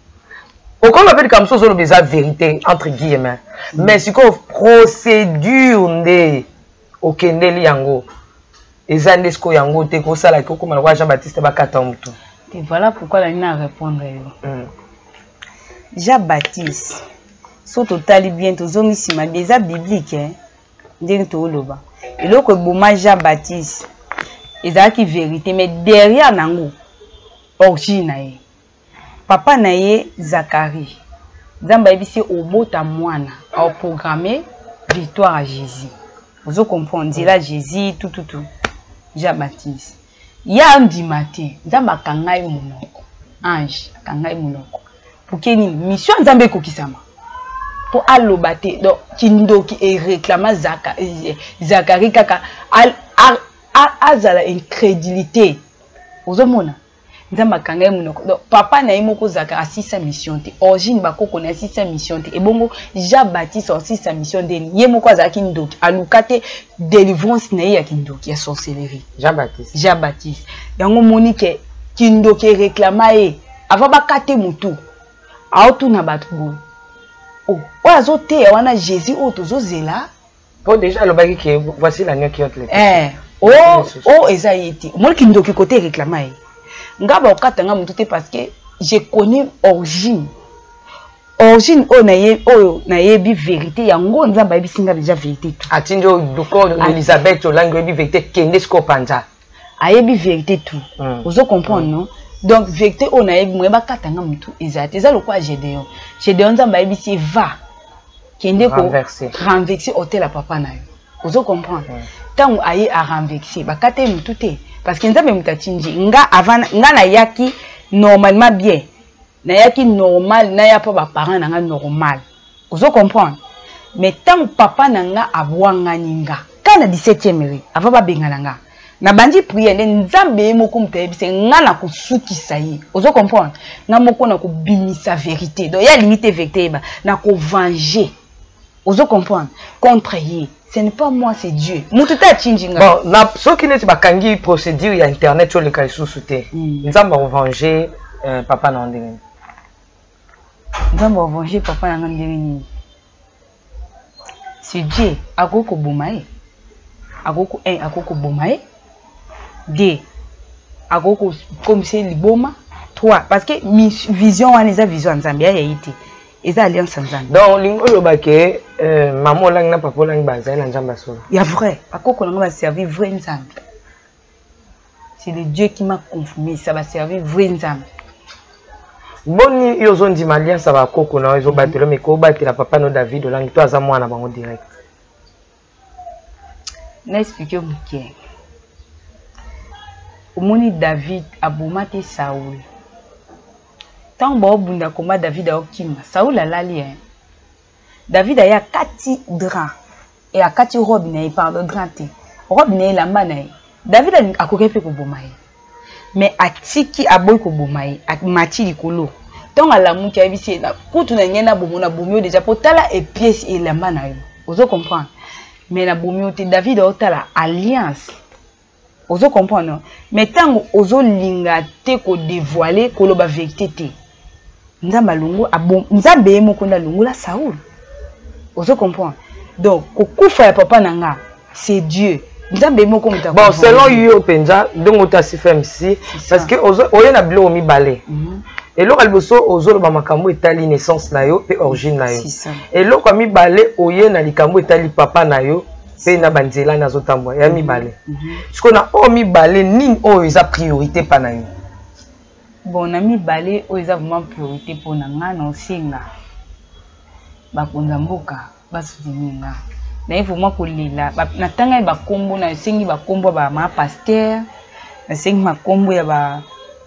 okoloba mpe likambo mosusu ozoloba eza vérité entre guillemets. Mais sikoyo procédure nde okendeli yango. Eza nde sikoyo yango te kosalaki okóma lokola Jean Baptiste bakata motu. Et voilà pourquoi nalingi na répondre yo. Jean Baptiste, so totali bien, tozongi nsima bien, eza biblique, eh? Ndenge tooloba, eloko eboma Jean Baptiste ezalaki vérité, mais derrière nango origine na ye, papa na ye Zacharie, Nzambe ayebisi ye obota mwana aoprogramme victoire à Jésus. Ozo comprendre, nzela Jésus tututu. Jean Baptiste ye andima te, Nzambe akanga ye monoko, ange akanga ye monoko poke nini mission ya Nzambe ekokisama mpo aloba te. Donc kindoki ereklama Zakari kaka azala incrédulité. Ozomona Nzambe akanga ye monoko. Donc papa na ye moko Zakari asisa mission te, origine bakoko na ye asisa mission te. Ebongo Jean Baptiste asisa mission ndeni? Ye moko azalaki ndoki, aluka te délivrance na ye ya kindoki, ya sorcellerie. Jean Baptiste. Jean Baptiste yango omoni ke kindoki ereklama ye avant bakate motu, aotuna bato boye: "Oh, oyo azoteya wana Jésus oyo tozozela?" Po déjà alobaki ke voici l'agneau qui ôte le péché. Eh, o o eza ye te. Omoni kindoki kote ereklama ye. Nga bakokata nga motu te parce que je connais origine, origine oyo naye, oyo nayebi vérité yango. Nzambe ayebisi nga déjà vérité tout. Atindi oyo docteur Elizabeth Olangi, oyebi vérité, kende sikoyo panza. Ayebi vérité tout. Ozo comprendre, non? Donc vérité oyo nayebi, moye bakata nga motu eza te. Eza lokola Gédéon. Gédéon, Nzambe ayebisi ye: "Va, kende ko renverser. Renverser autel ya papa na yo." Ozo comprendre? Ntango aye arenverser, bakata ye motu te parce que Nzambe moto atindi nga. Avant nga nayaki normalement bien, nayaki normal, naya mpo baparent na nga normal. Ozo comprendre? Mais ntango papa na nga abwangani nga ka na 17e rue, avant babengana nga, nabandi prière nde Nzambe ye moko moto ayebisi nga na kosukisa ye. Ozo comprendre? Nga moko na kobimisa vérité. Donc ye alingi te vérité yeba, na kovange. Ozo comprendre? Contre ye, ce n'est pas moi, c'est Dieu. Moto te atindi nga. Bon, na soki neti bakangi procédure ya internet oleka lisusu te, Nzambe akovange papa na yo ndenge nini? Nzambe avange papa na nga ndenge nini? C'est Dieu. Akoki koboma ye, akoki un, akoki koboma ye deux, akoki kokomisa ye liboma trois, parce que vision wana eza vision ya Nzambe, ya ye te, eza alliance ya Nzambe. Donc olingi oloba ke mama Olangi na papa Olangi bazali na Nzambe ya solo? Ya vrai. Bakoko na nga baservi vrai Nzambe. C'est le Dieu qui m'a confirmé ça. Baservi vrai Nzambe. Boni yo ozondima alliance ya bakoko na yo ezobatela, me kobatela papa no David Olangi to aza mwana bango direct? Na explique moke. Omoni, David aboma te Saul. Ntango baobunda koma, David aokima, Saul alali, hein. David aye, akati drap e, akati robe na ye, pardon, drap te, robe na ye, elamba na ye. David akoki mpe koboma ye, mais atiki, aboyi koboma ye. Amati likolo. Ntango alamuki, ayebisi ye: "Kutu na ngai nabomo, nabomi yo déjà mpo tala epiese elamba na yo." Ozo comprendre? Mais nabomi yo te. David aotala alliance. Ozo comprendre, non? Mais ntango ozolinga te kodévoile, koloba vérité te, Nzambe alongo, Nzambe ye moko nde alongola Saul. Ozo comprendre? Donc kokufa ya papa na nga, c'est Dieu, Nzambe ye moko moto. Bon, selon yo mpenza, ndenge otasi FMC, parce que oye na biloko mibale. Eloko ya liboso, ozoloba makambo etali naissance na yo mpe origine na yo. Eloko ya mibale, oye na likambo etali papa na yo mpe na banzela nazotambola ya mibale. Sikoyo na oyo mibale, nini oyo eza priorité mpa na yo? Bon, na mibale, oyo eza vraiment priorité mpona nga, na osenga bakonza mboka basoutenir nga. Naye vraiment kolela, natanga ye bakombo, nasengi bakombo ya bamama pasteur, nasengi makombo ya ba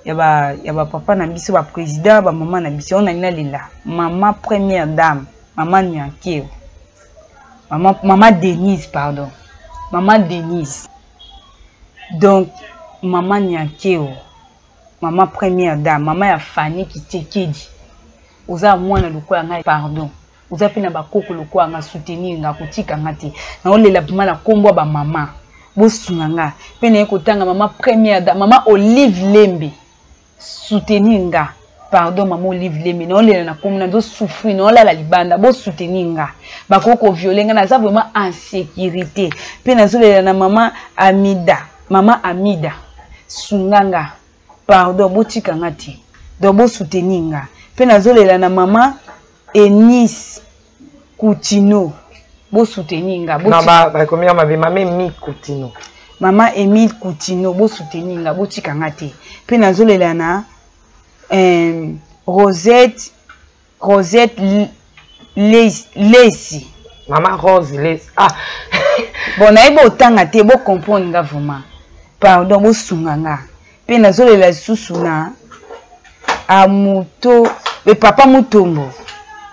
ya ba ya bapapa na biso, baprésident, bamama na biso. Oyo nalingi nalela, mama première dame, mama Nyankeo, mama, mama Denise, pardon, mama Denise. Donc mama Nyankeo, mama première dame, mama ya Fani Kitekedi, oza mwana lokola ngai, pardon, oza mpe na bakoko lokola nga, soutenir nga, kotika nga te. Naolela mpema na nkombo ya bamama, bosunga nga. Mpe naye kotanga mama première dame, mama Olive Lembe, soutenir nga, pardon, mama Olive Lembe. Naolela na nkombo, nazosouffrir, naolala libanda, bosoutenir nga, bakoki koviole nga, naza vraiment en sécurité. Mpe nazolela na mama Amida. Mama Amida, sunga nga. Pardon, botika nga te. Donc bo soutenir nga. Pe nazolela na mama Eunice Coutinho. Bo soutenir nga. Non, ba ba komi mabe, mama Emile Coutinho. Mama Emile Coutinho, bo soutenir nga, botika nga te. Pe nazolela na Rosette Rosette Lesi. Mama Rose Lesi. Ah. Bon, nayebi otanga te, bo comprendre nga vraiment. Pardon, bosunga nga. Pe nazolela lisusu na amuto e papa Mutombo.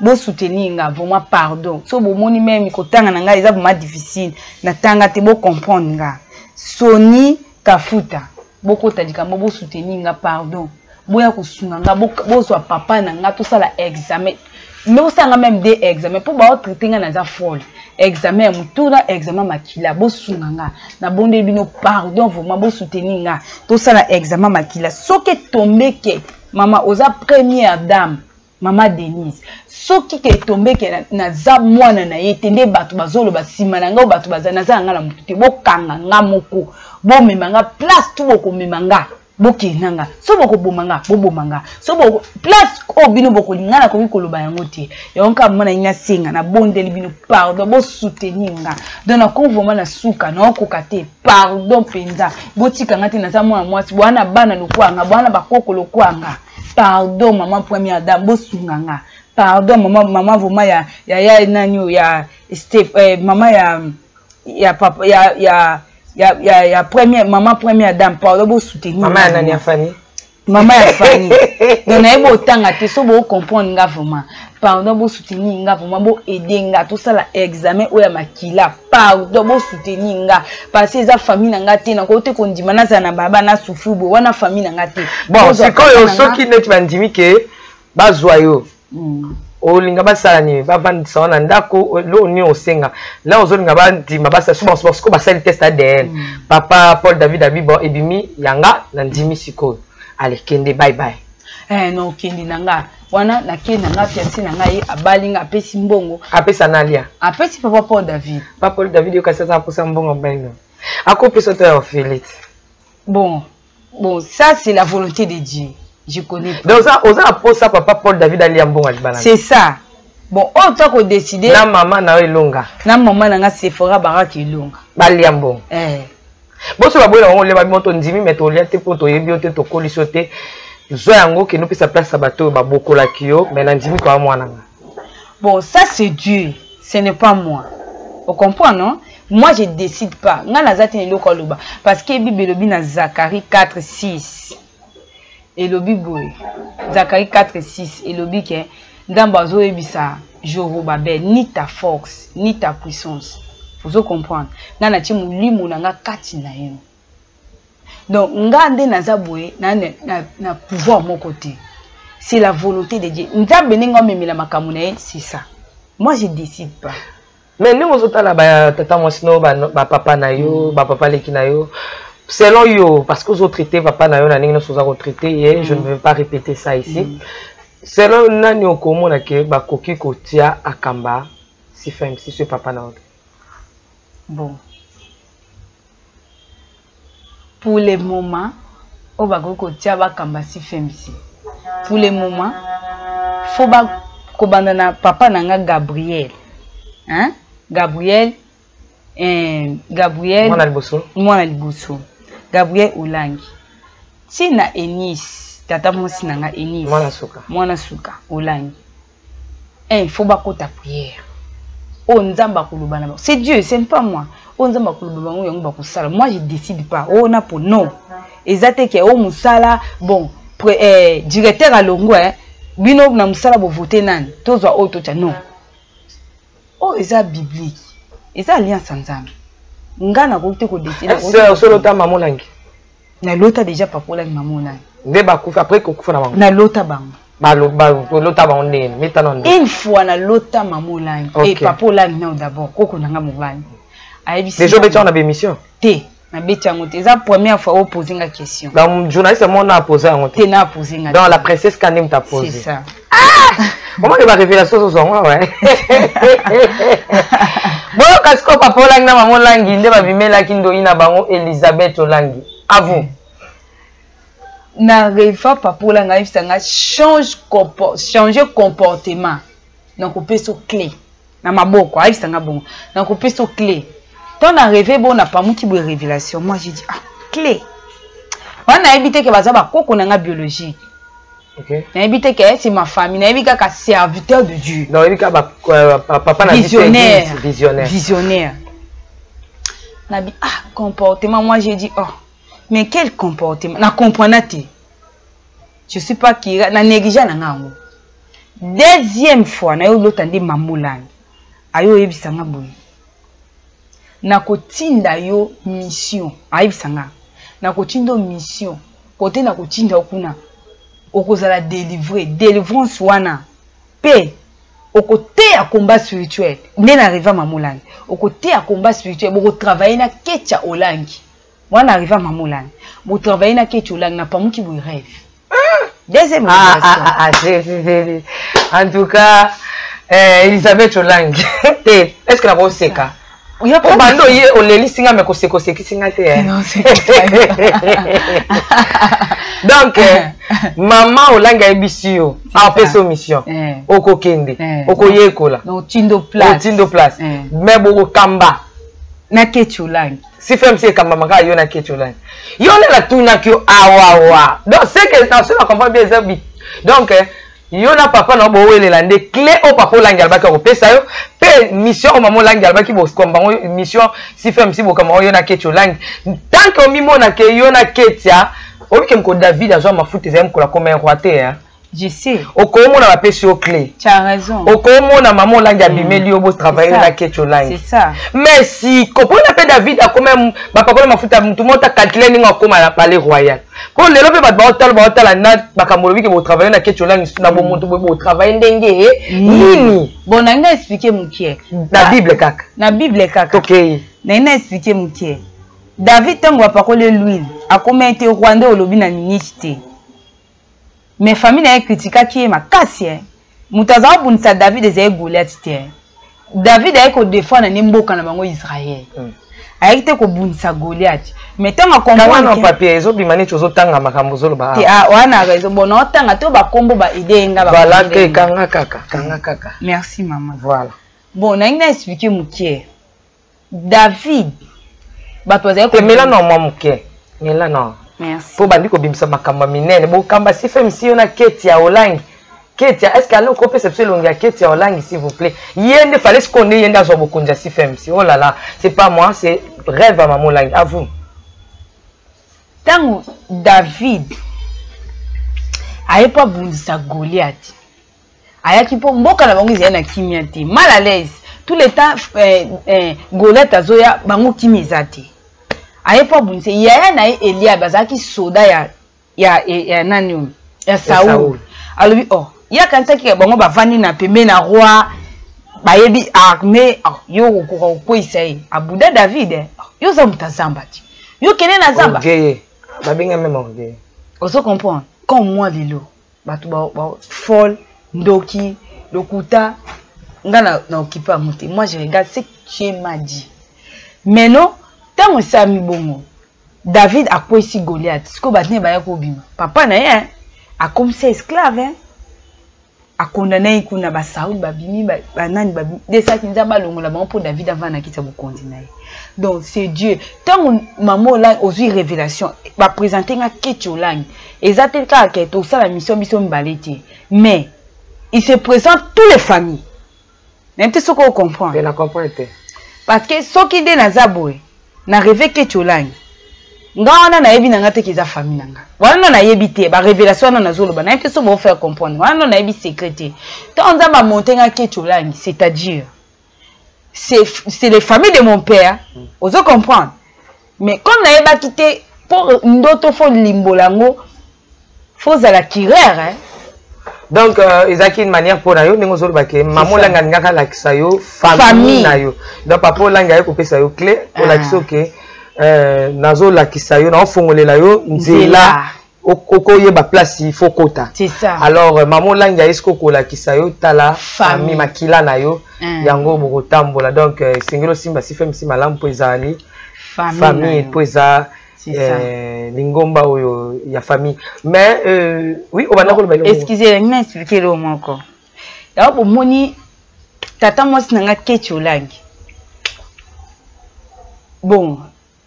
Bo soutenir nga vraiment, pardon. So bomoni meme kotanga na nga eza vraiment difficile. Natanga te, bo comprendre nga. Sony Kafuta, bokota likambo, bo soutenir nga pardon. Boya kosunga nga, bozwa papa na nga tosala examen. Mais bosala nga même deux examen po bao traiter nga naza folle. Examen ya mutuna, examen makila, bosunga nga. Nabondeli bino pardon vraiment, bo soutenir nga. Tosala examen makila. Soki tombe ke mama oza première dame, mama Denise, soki ke tombe ke naza mwana na ye te, nde bato bazoloba nsima na nga, bato baza naza na nga na motu te, bokanga nga moko, bomema nga place tu bokomema nga, bokende nga, so bokoboma nga, boboma nga, so boko place oyo bino bokolinga, nakoki koloba yango te. Yango kaka mama na ngai nasenga, nabondeli bino pardon, bo soutenir nga. Donc nakomi vraiment na suka, naokoka te, pardon mpenza, botika nga te, naza mwana mwasi, bwana bana lokola nga, bwana bakoko lokola nga. Pardon maman première dame, bosunga nga. Pardon maman, maman vraiment ya ya ya nani oyo, ya Steph, maman ya ya papa ya ya ya ya ya première maman première dame, pardon, bo soutenir Maman ya nani, ya Fanny? Maman ya Fanny. Donc nayebi otanga te, so bo comprendre nga vraiment. Pardon, bo soutenir nga vraiment, bo aider nga tosala examen oyo ya makila. Pardon, bo soutenir nga parce que eza famille na nga te, nakoki te kondima nazala na baba na souffrir boye, wana famille na nga te. Bon, Bozwa sikoyo papa na nga. Soki neti bandimi ke bazwa yo, olinga basala nini? Bavandisa wana ndako, eloko nini osenga la ozolinga bandima basala? So banso sikoyo basali test ADN, papa Paul David abi bon, ebimi yanga na ndimi sikoyo, ale kende, bye bye. Na okende na nga wana, nakende na nga, fiancé na nga ye abali nga, apesi mbongo. Apesa nalia? Apesi papa Paul David. Papa Paul David yo kasi aza aposa mbongo bino, akopesa to ya ofele te. Bon, bon, ça c'est la volonté de Dieu. Je connais pas. Donc ça, oza aposa papa Paul David alia mbongo ya libala. C'est ça. Bon, oyo toza kodécider. Na mama na yo Elonga. Na mama na nga Sephora Baraka Elonga. Balia mbongo. Boso baboyela bango olia, babimo tondimi, mais tolia te mpo toyebi yo te, tokolisi yo te. Zwa yango, kende opesa place ya bato oyo babokolaki yo, mais nandimi koya mwana nga. Bon, ça c'est Dieu, ce n'est pas moi. On comprend, non? Moi je décide pas. Nga naza te na eloko aloba parce que Bible elobi na Zacharie 4 6. Elobi boye. Zacharie 4 6 elobi ke Nzambe azoyebisa Jorobabel, ni ta force, ni ta puissance. Ozo comprendre? Nga natie molimo na nga kati na yo. Donc nga nde naza boye na pouvoir moko te. C'est la volonté de Dieu. Nzambe ndenge amemela makambo na ye, c'est ça. Moi je décide pas. Mais ndenge ozotala ba tata mwasi no, ba papa na yo, ba papa leki na yo, selon yo, parce que ozotraite papa na yo na ndenge nyonso oza kotraite ye, je ne veux pas répéter ça ici. Selon nani okomona ke bakoki kotia akamba Sifa MC so papa na yo? Bon, pour le moment oyo bakoki kotia bakamba Sifa MC, pour le moment faut ba kobanda na papa na nga Gabriel, hein? Gabriel, Gabriel mwana liboso, mwana liboso Gabriel Olangi, ntina Enis, tata mwasi na nga Enis, mwana suka, mwana suka Olangi. Il faut bakota prière. Oyo Nzambe akoloba na bango, c'est Dieu, ce n'est pas moi. Oyo Nzambe akoloba bango yango bakosala. Moi je décide pas. Oyo na po non. Eza te ke oyo mosala, bon, directeur alongo, bino na mosala bo voter nani? Tozwa oyo totya, non. Oyo eza biblique. Eza alliance ya Nzambe. Nga nakoki te kodécider. Est-ce que osolota mama Olangi? Nalota déjà papa Olangi, mama Olangi. Nde bakufa après kokufa na bango. Nalota bango. Balota bango ndenge mitano nde? Une fois nalota mama Olangi. Ok. Et papa Olangi nao d'abord, koko nanga mobali. Ayebisi Déjà obeti wana ba émission? Te. Nabeti yango te, eza première fois opose nga question. Donc journaliste moko na apose yango te? Te, na apose nga. Donc la princesse kande moto apose. C'est ça. Omoni ba révélation ozozwa ngo awa. Boyoka sikoyo papa Olangi na mama Olangi nde babimelaki ndoi na bango Elisabeth Olangi. À vous. Na reva papa Olangi ayebisa nga change changer comportement, nakopesa clé na maboko. Ayebisa nga bongo, nakopesa clé. Ntango na reve bongo, napamuki boye, révélation. Moi, j'ai dit: ah, clé wana, nayebi te ke baza bakoko na nga biologique. Nayebi te ke c'est ma famille, nayebi kaka serviteur de Dieu. Donc oyebi kaka papa na visionnaire. Visionnaire. Visionnaire. Nabi ah, comportement. Moi, j'ai dit: oh, mais quel comportement? Na comprendre te, je suis pas kira na néglige na nga yango. Deuxième fois nayo olota nde mamolangi ayo oyebisa nga boye: nakotinda yo mission. Ayebisa nga: nakotinda yo mission, kote nakotinda yo kuna, okozala délivré. Délivrance wana mpe okoteya combat spirituel. Nde na arriva mamolangi, okoteya combat spirituel, bokotravaille na Ketia Olangi. Wana arriva mamolangi, botravaille na Ketia Olangi. Napamuki boye, rêve, deuxième. Ah, ah, ah, ah, en tout cas, Elisabeth Olangi te, est ce que nakoseka po bando oye olelisi nga, me koseka osekisi nga te. Donc mama Olangi ayebisi yo, apesi yo mission, okokende, okoyekola, otindo place, mais bokokamba na Keti Olangi. Si fm si ekambamaka yo na Keti Olangi, yo nde natunaki yo awawa. Donc c'est que na so na comprendre bien, eza bi donc yo na papa na bowelela nde clé oyo papa Olangi alobaki akopesa yo, mpe mission oyo mama Olangi alobaki bokombango, mission sifm si bokambango yo na Keti Olangi. Tant que omimonake yo na Ketia, oyebike moko David azwa mafuta, ezali mokolo akoma roi te, hein? Je sais. Okomona bapesi yo clé. Tu as raison. Okomona mama Olangi abimeli yo, botravaille na Keti Olangi. C'est ça. Mais si kopona mpe David akoma, bapakola mafuta, mutu moko acalcule ndenge akoma na palais royal. Mpo lelo mpe bato baotala, baotala na makambo olobi ke botravaille na Keti Olangi na bomoto boye, botravaille ndenge nini? Bon, nalingi na explique mokie. Na Bible kaka. Na Bible kaka. Tokei. Nalingi na explique mokie. David, ntango bapakoli l'huile, akoma ete roi nde olobi na minute te, mais famille na ye kritikaki ye makasi. Moto aza kobundisa David ezali Goliath te. David ayaki kodefendre nde mboka na bango Israel. Ayaki te kobundisa Goliath, mais ntango acomprendre papier ezobima neti ozotanga makambo ozoloba. Te, ah, wana raison. Bon, naotanga te, bakombo baede ye nga. Voilà te, kanga kaka, kanga kaka. Merci, mama. Voilà. Bon, nalingi na explique mokie. David, bato bazali te, mela na mwa moke, mela na. Merci. Mpo bandi kobimisa makambo ya minene, bokamba sifemisi yo na Keti ya Olangi. Ketia, est ce que alors okopesa biso elongi ya Ketia Olangi, s'il vous plaît? Ye nde fallait sikoyo nde ye nde azwa bokonzi ya sifemisi. Oh là là, c'est pas moi, c'est rêve ya mama Olangi. À vous. Ntango David aye mpo abundisa Goliath, ayaki mpo mboka na bango ezali na kimia te, mal à l'aise tout le temps. Goliath azoya, bango kimia eza te. Aye mpo abundisa yaya na ye Eliab, azalaki soda ya nani oyo, ya Saul. Alobi: oh, ye akanisaki bango bavandi na pembeni na roi, bayebi armée. Oh, yo okoka kokweyisa ye? Abuda David, eh. Oh, yo oza moto azamba te, yo kende na zamba. Babenga même orgueil. Ozo comprendre? Comme moi lelo, bato ba folle, ndoki, lokuta, nga na okipe yango te. Moi, je regarde ce qui m'a dit. Maintenant, ntango esalami bongo, David akwesi Goliath. Sikoyo bato ne baya kobima, papa na ye akomisa esclave, hein? Akondana ye kuna, basaul babimi, banani babimi, nde esalaki Nzambe alongola bango mpo David avanda na kiti ya bokonzi na ye. Donc c'est Dieu. Ntango mama Olangi ozwi révélation, baprésente nga Keti Olangi, eza te kaka ke tosala mission biso mibale te, mais il se présente tous les familles. Nayebi te soki ocomprendre. Na comprendre te. Parce que soki nde naza boye, na rêve Keti Olangi, nga wana nayebi na nga te ke eza famille na nga wana. Nayebi te barévélation wana nazoloba, nayebi te so bofaire comprendre wana. Nayebi secret te. Ntango Nzambe amonte nga Keti Olangi, c'est-à-dire c'est les familles de mon père. Ozo comprendre? Mais comme nayebaki te, mpo ndoto fo limbola yango, fo ozala kirere, hein? Donc ezalaki une manière mpo na yo, ndenge ozoloba ke mama Olangi alingaka alakisa yo famille na yo. Donc papa Olangi aye kopesa yo clé, olakisa yo ke Nazolakisa yo, naofongolela yo nzela okoyeba place il faut kota. Alors mama Olangi aye soki okolakisa yo, tala famille, makila na yo, yango bokotambola. Donc esengeli osimba CFMC malamu, mpo ezali famille, mpo eza lingomba oyo ya famille. Mais oui, obanda koloba. Excuse, na explique eloko moko. Yango bomoni tata mwasi na nga Keti Olangi, bon,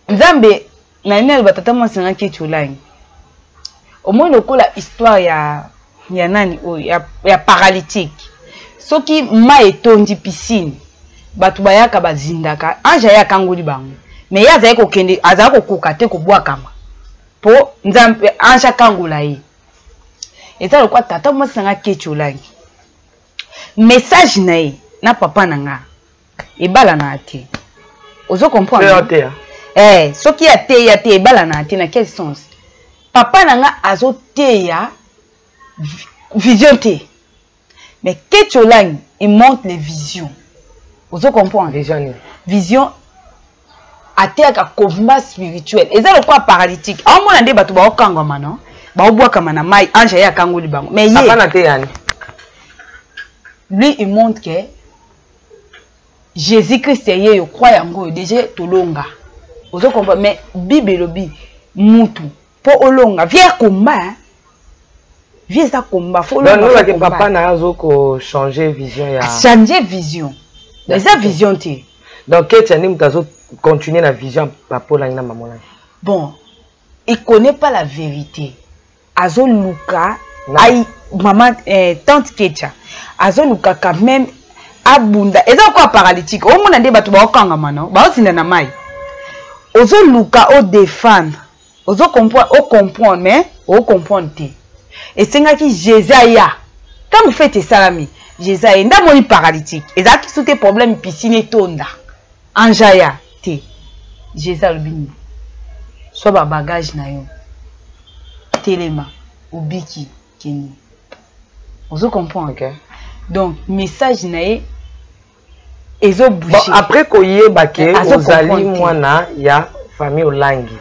Nzambe na nini aloba, tata mwasi na nga Keti Olangi, omoni lokola histoire ya nani oyo ya paralytique. Soki mai etondi piscine, bato bayaka, bazindaka, ange aye akangoli bango, mais ye azali kokende, azali kokoka te kobwakama mpo Nzambe, ange akangola ye. Eza lokola tata mwasi na nga Keti Olangi, message na ye na papa na nga ebalana te. Ozo comprendre? Soki ateya te, ebalana te. Na quel sens? Papa na nga azoteya vision te, mais Keti Olangi, il montre les visions. Ozo comprendre? Vision? Vision, ateyaka combat spirituel. Eza lokola paralytique, aomona nde bato baokangwama, no, baobwakama na mai, ange aye akangoli bango, mais ye na te yani. Lui, il montre que Jésus Christ ye yo croit, yango oyo déjà tolonga. Ozo comprendre? Mais Bible elobi mutu mpo olonga vie ya combat, hein? Vie eza combat, faut olonga. Papa na azo ko changer vision ya changer vision, eza vision te. Donc Keti andi moto azo continuer na vision papa Olangi na mama Olangi. Bon, il connaît pas la vérité, azoluka ai mama tante Ketia azoluka quand même abunda. Eza lokola paralytique, omona nde bato baokangama, no, baozinda na mai, ozoluka odéfendre, ozo comprendre, ocomprendre, mais ocomprendre te. Esengaki Jésus aya. Ntango fête esalami, Jésus aye nde amoni paralytique. Ezalaki su te problème piscine etonda, ange aya te. Jésus alobi nini? Swa babagage na yo, telema, obiki, kende. Ozo comprendre? Okay. Donc message na ye ezobouge. Bon, après koyeba ke ozali mwana ya famille Olangi,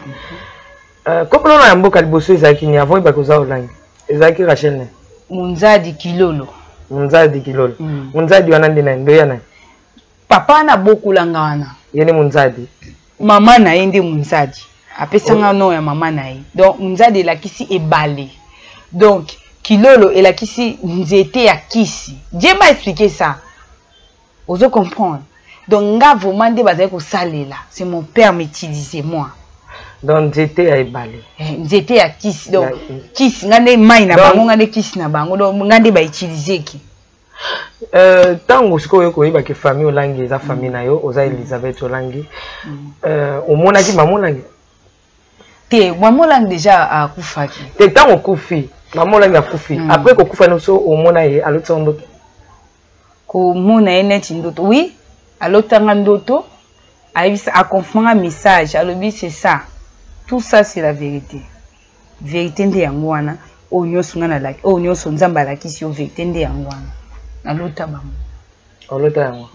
kombo na ya mboka liboso ezalaki nini avant oyebaki oza Olangi? Ezalaki Rachel ne? Munzadi Kilolo. Munzadi Kilolo. Munzadi wana nde nani? Ndoya nani? Papa wana abokolanga wana. Ye nde Munzadi? Mama na ye nde Munzadi. Apesanga nom ya mama na ye. Donc Munzadi elakisi ebale, donc Kilolo elakisi nzete ya kisi. Dieu m'a expliqué ça, ozo comprendre? Donc nga vraiment nde bazali kosalela, c'est mon père m'utilisait moi. Donc nzete ya ebale. Nzete ya kisi. Donc kisi nga nde mai na bango, nga nde kisi na bango, donc nga nde bautiliseki. Ntango sikoyo koyebaki famille Olangi eza famille na yo, oza Elizabeth Olangi, omonaki mama Olangi? Te, mama Olangi déjà akufaki. Te, ntango okufi, mama Olangi akufi. Après kokufa nyonso, omona ye, alotisa ndoto? Komona ye neti ndoto, oui, alotanga ndoto, ayebisa, aconfirmanga message, alobi c'est ça, tout ça c'est la vérité. Vérité nde yango wana oyo nyonso nga nalaki, oyo nyonso Nzambe alakisi yo, vérité nde yango wana. Nalota bango. Olota yango.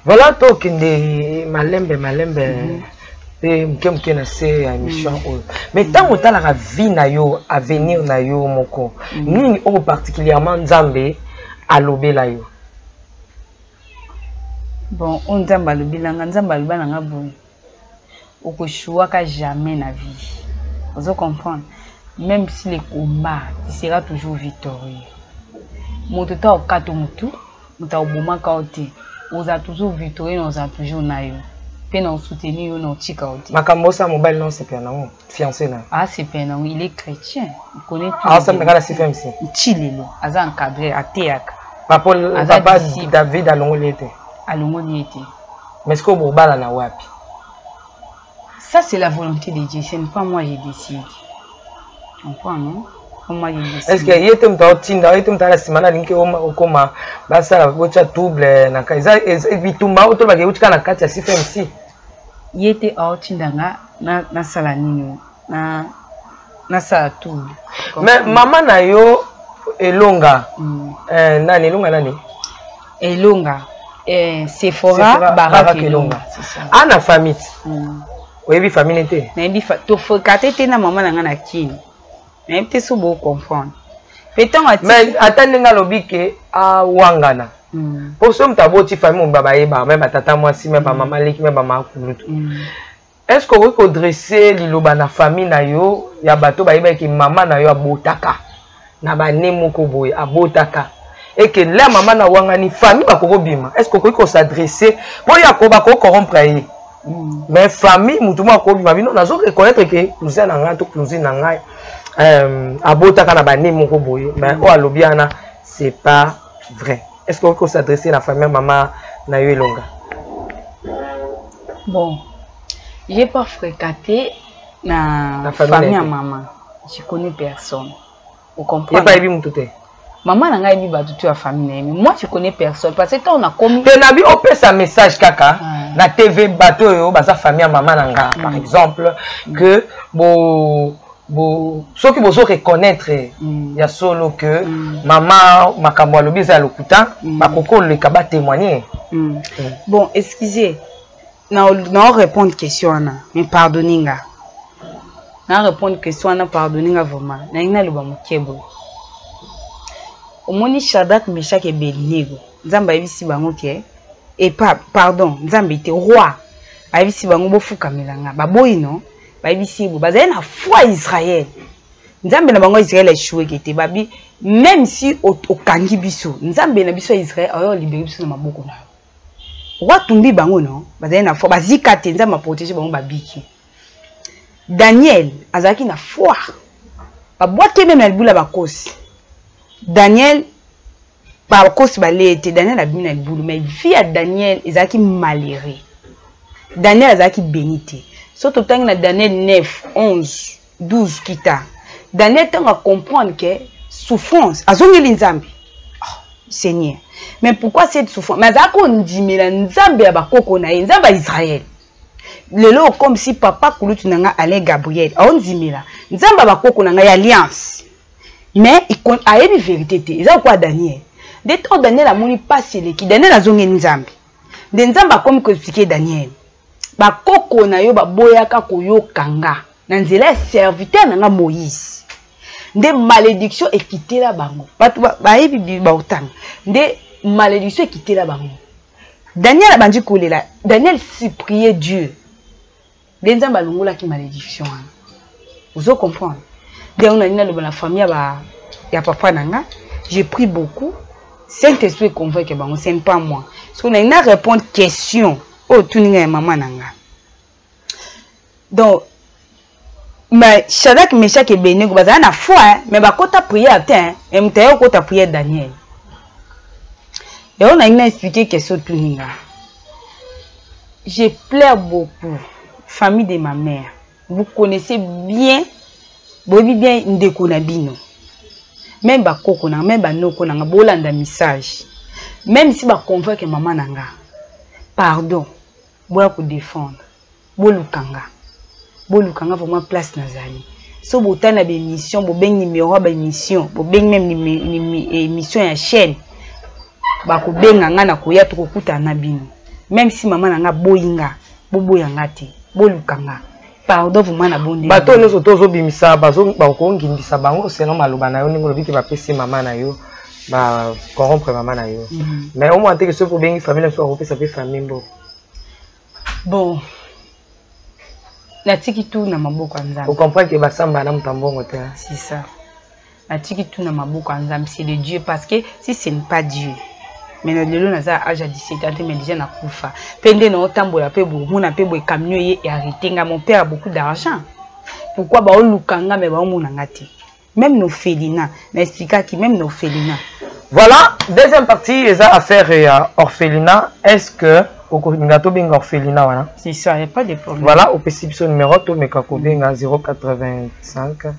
Voilà, tokende malembe malembe mpe moke moke na se ya émission oyo. Mais ntango otalaka vie na yo, avenir na yo moko, nini oyo particulièrement Nzambe alobela yo? Bon, oyo Nzambe alobelanga, Nzambe aloba na nga boye: okoéchouaka jamais na vie. Ozo comprendre? Même si le combat, tu seras toujours victorieux. Moto ta okata motu, moto akobomaka yo te. Ozala toujours victorieux na ozala toujours na yo mpe na osoutenir yo, na otika yo te. Makambo osala, mobali na osepela nango, fiancé na? Asepela nango, il est chrétien, il connaît tout. Aosambelaka na CFMC? Nti lelo aza encadré, ateyaka. Papa, papa David alongoli ye te? Alongoli ye te. Mais sikoyo bobala na wapi? Ça, c'est la volonté de Dieu, ce n'est pas moi je décide. Comprends, non? Moi je décide. Est ce que ye te moto aotinda ye te, moto ala nsima na alingi okoma basala botya trouble na eza bitumba oyo tolobaka euti kaka na kati ya CFMC? Ye te aotinda nga nasala nini, nasala trouble. Mais mama na yo Elonga, nani Elonga, nani? Elonga, Sephora Barak Elonga. Ana famille. Oyebi famille te? Nayebi tofréquente te na mama na ngai na Kini. Nayebi te so bocomprendre mpe ntango. Mais ata ndenge alobi ke awangana, mpo so moto aboti, famille mobimba bayebaka, me batata mwasi, me bamama leki, me bamama kulutu. Est ce que okoki kodresse liloba na famille na yo ya bato bayebaki mama na yo abotaka na bane moko boye, abotaka eke la mama na wangani, famille bakoki kobima? Est ce que okoki kosadresse mpo ye bakocorrompre ye? Mais famille, motu moko akobima bino, nazo reconnaître ke cousin na ngai to cousine na ngai abotaka na bane moko boye, mais oyo alobi wana, c'est pas vrai. Est ce que okoki kosadresse na famille ya mama na yo Elonga? Bon, j'ai pas fréquenté na, na famille ya mama, je connais personne. Ocomprendre? Yebi mutu te. Mama na ngai yebi bato to ya famille na ye, mais moi je connais personne, parce que ntango nakomi te, nabi opesa message kaka na TV, bato oyo baza famille ya mama na nga, par exemple, que bo bo soki bozo reconnaître ya solo que mama makambo alobi eza ya lokuta, bakoki koleka batémoigner. Bon, excusez, na na répondre question wana, mais pardonne nga, na répondre question wana, pardonne nga vraiment. Nalingi naloba moke boye. Omoni Shadrach, Meshak, Abednego, Nzambe ayebisi bango ke epa, pardon, Nzambe te, roi ayebisi bango bofukamela nga, baboyi. No, bayebisi ye boye, bazali na foi Israel, Nzambe na bango Israel aéchoueke te. Babi même si okangi biso, Nzambe na biso ya Israel oyo olibere biso na maboko na yo. Roi tumbi bango. No, bazali na foi, bazika te, Nzambe aprotege bango, babiki. Daniel azalaki na foi, babwaki même na libula bakosi. Daniel, bakosi baleye te, Daniel abimi na libulu, mais vie ya Daniel ezalaki malheureux. Daniel azalaki béni te. So totangi na Daniel 9, 11, 12 kita, Daniel ntango acomprendre ke souffrance, azongeli Nzambe: "Oh, Seigneur, mais pourquoi cette souffrance?" Mais azalaki kondimela Nzambe ya bakoko na ye, Nzambe ya Israel. Lelo, comme si papa kulutu na nga Alain Gabriel aondimela Nzambe ya bakoko na ngai ya alliance, mais ayebi vérité te. Eza lokola Daniel. Nde ntango Daniel amoni mpasi eleki, Daniel azongeli Nzambe. Nde Nzambe akomi koexpliquer Daniel: "Bakoko na yo baboyaka koyoka nga na nzela ya serviteur na nga Moïse, nde malédiction ekitela bango." Bato bayebi, baotanga, nde malédiction ekitela bango. Daniel abandi kolela, Daniel supplie Dieu, nde Nzambe alongolaki malédiction wana. Ozo comprendre? Nde yango nalingi naloba na famille ya papa na nga: j'ai pris beaucoup, Saint Esprit convainc bango, ce n'est pas moi. Soki nalingi na répondre question oyo otuni ngai ya mama na nga, donc, mais Shadrach, Meshach, Abednego bazala na foi, mais bakota prière te. Mais moto aye okota prière, Daniel. Yango nalingi na expliquer question otuni nga. Je pleure beaucoup. Famille de ma mère, vous connaissez bien, boyebi bien ndeko na bino, même bakoko na nga, même banoko na nga, bolanda message. Même si baconvaincre mama na nga, pardon, boya kodéfendre, boluka nga, boluka nga vraiment. Place nazali, so botali na baémission, bobengi numéro ya baémission, bobengi même émission ya chaîne, bakobenga nga na koya, tokokutana na bino. Même si mama na nga boyi nga, boboya nga te, boluka nga, pardon vraiment, na bondi. Bato nyonso tozobimisa, bakongindisa bango selon maloba na yo, ndenge olobi ke bapesi mama na yo, bacorrompre mama na yo. Mais omona teke soki obengi famille na biso, bakopesa mpe famille mbo. Bon, natiki tu na maboko ya Nzambe. Ocomprendre ke basamba na moto ya mbongo te. C'est ça, natiki tu na maboko ya Nzambe. C'est de Dieu, parce que si ce n'est pas Dieu, mais na lelo naza âge ya 17 ans te, mais déjà nakufa mpe. Nde naotambola mpe bomona mpe boye, camion ye arrêté nga. Mon père a beaucoup d'argent, pourquoi baoluka nga, mais baomona nga te? Même na orphelinat, na expliquaki, même na orphelinat. Voilà, deuxième partie eza affaire ya orphelinat. Est ce que okolinga tobenga orphelinat wana? C'est ça, y a pas de problème. Voilà, opesi biso numéro, tomeka kobenga 085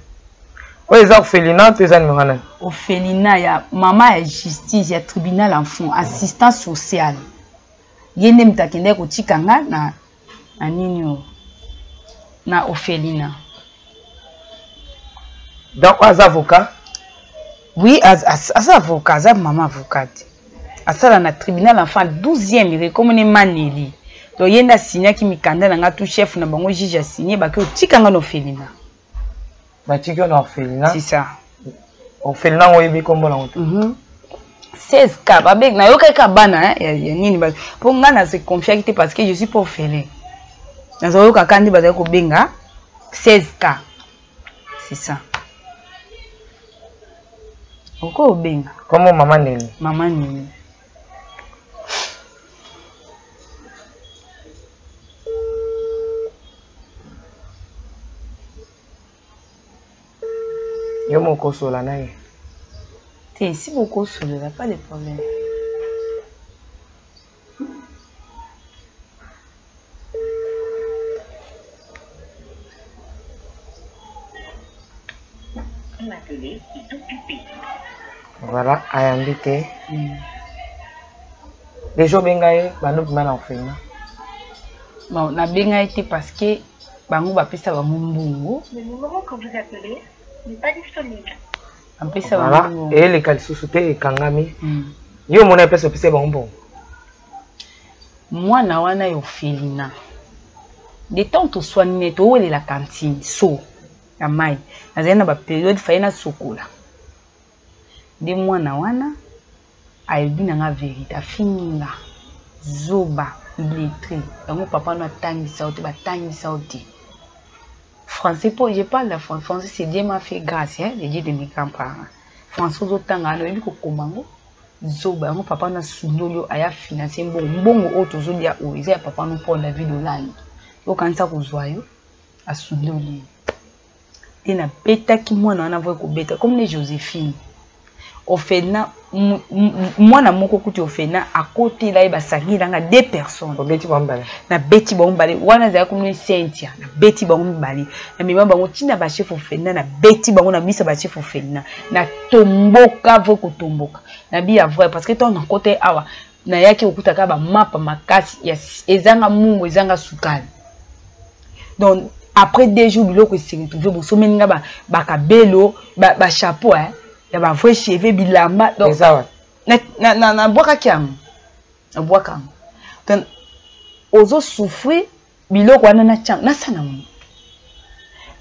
oyo eza orphelinat to eza numéro nani? Orphelinat ya mama ya justice ya tribunal enfant, assistance sociale. Ye nde moto akendaki kotika nga na nini oyo, na orphelinat. Donc oyo aza avocat? Oui, aza avocat, aza mama avocate, asala na tribunal enfant 12e rue, komoni Maneli. Donc ye nde asignaki mikanda na nga, tout chef na bango, juge asigne, bake otika nga na orphelinat. Batiki yo na orphelinat? C'est ça. Orphelinat yango oyebi nkombo nango te? 16 k babe nayokaki kaka bana ya nini, mpo ngai na se confiaki te parce que je suis pas orphelin. Nazoyoka kaka nde bazali kobenga 16 k, c'est ça. Oko obenga Kombo mama nini? Mama nini. Yo moko osola na ye? Te, si bokosolola, pas de problème. Voilà, ayambi te. Déjà obenga ye bando bima na orphelinat? Bon, nabenga ye te parce que bango bapesa bango mbongo. Le numéro que vous appelez n'est pas disponible. Bapesa Voilà. bango mbongo. Eyeleka lisusu te, ekangami. Yo omona ye place opesa ye bango mbongo? Mwana wana ya orphelinat, de temps toswani ne, towelela cantine so ya mai, nazali na baperiode faye nasokola nde mwana wana ayebi na nga vérité, afingi nga zoba, illettré. Yango papa no atangisa yo te, batangisa yo te français, po je parle la français, c'est Dieu m'a fait grâce, hein, le Dieu de mes grands-parents. Français ozotanga wana, oyebi kokoma yango, zoba. Yango papa no asundoli yo, aya finance mbongo, mbongo oyo tozolia oyo eza ya papa no Paul David Olangi. Okanisa kozwa yo, asundoli yo te. Nabetaki mwana wana, voi kobeta comme ne Joséphine ofena mwana moko kuti ofena akotela ye, basangilanga deux personnes. Obeti bango mibale? Nabeti bango mibale. Wana ezalaki komona Cynthia, nabeti bango mibale, namema bango ntina bachef ofena, nabeti bango na misa bachef ofena, natomboka voi kotomboka nabi ya vrai, parce que ntango nakota awa, nayaki kokuta kaka bamapa makasi ezanga mungu, ezanga sukali. Donc après 2 jours, biloko ese retrouve, bosomeli nga bakabelo, bachapeau ya bavrai cheveux, bilamba. Donc nabwakaki yango, nabwaka yango. Donc ozosouffrir biloko wana, natia nasala yango,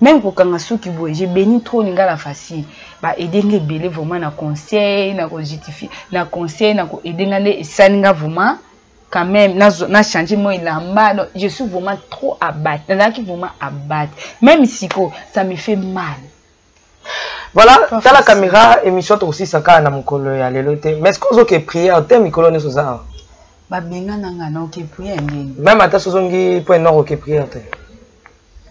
même kokanga suki boye. J'ai béni trop lingala facile, baede nga ebele vraiment na conseil, na kojustifie na conseil, na koede nga nde esali nga vraiment quand même na changé moi elamba. Donc je suis vraiment trop abattu, nazalaki vraiment abattu, même siko ça me fait mal. Voilà, tala caméra, émission tokosisa kaka na mokolo ya lelo te, mais est ce que ozoke prière te mikolo nyonso oza awa? Babenga na nga, naoke prière ndeni? Même ata so ozongi Point Nord, oke prière te?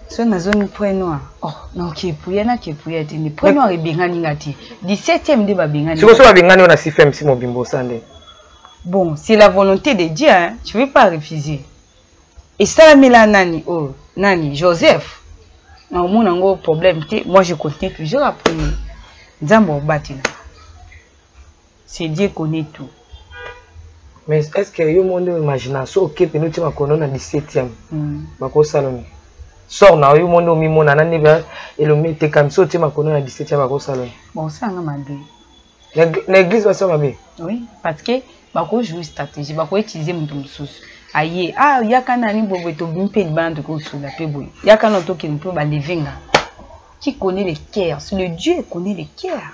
So nazongi Point Noir, oh, naoke prière, nake prière te nde Point Noir ebengani nga te, 17e nde babengani. Sikoyo so babengani oyo na CFMC mobimba, osa nde? Bon, c'est la volonté de Dieu, hein? Je vais pas refuser. Esalamela nani oyo, nani, Joseph, naomona yango problème te. Moi, je continue toujours à prier, Nzambe obatela, c'est Dieu connaît tout. Mais est ce que yo mo nde imagination oke pene otie makono na 17e, bakosala nini? Sor na yo mo nde omimona na nde elongi etekami, so otie makono na 17e, bakosala nini? Bon, osalanga mabe. Na église basala mabe? Oui, parce que bakojoue stratégie, bakoutilize moto mosusu aye, ah, yaka nani boye, tobimi mpe libanda, tokosola mpe boye, yaka na tokende mpe baleve nga. Qui connaît les cœurs? C'est le Dieu connaît les cœurs.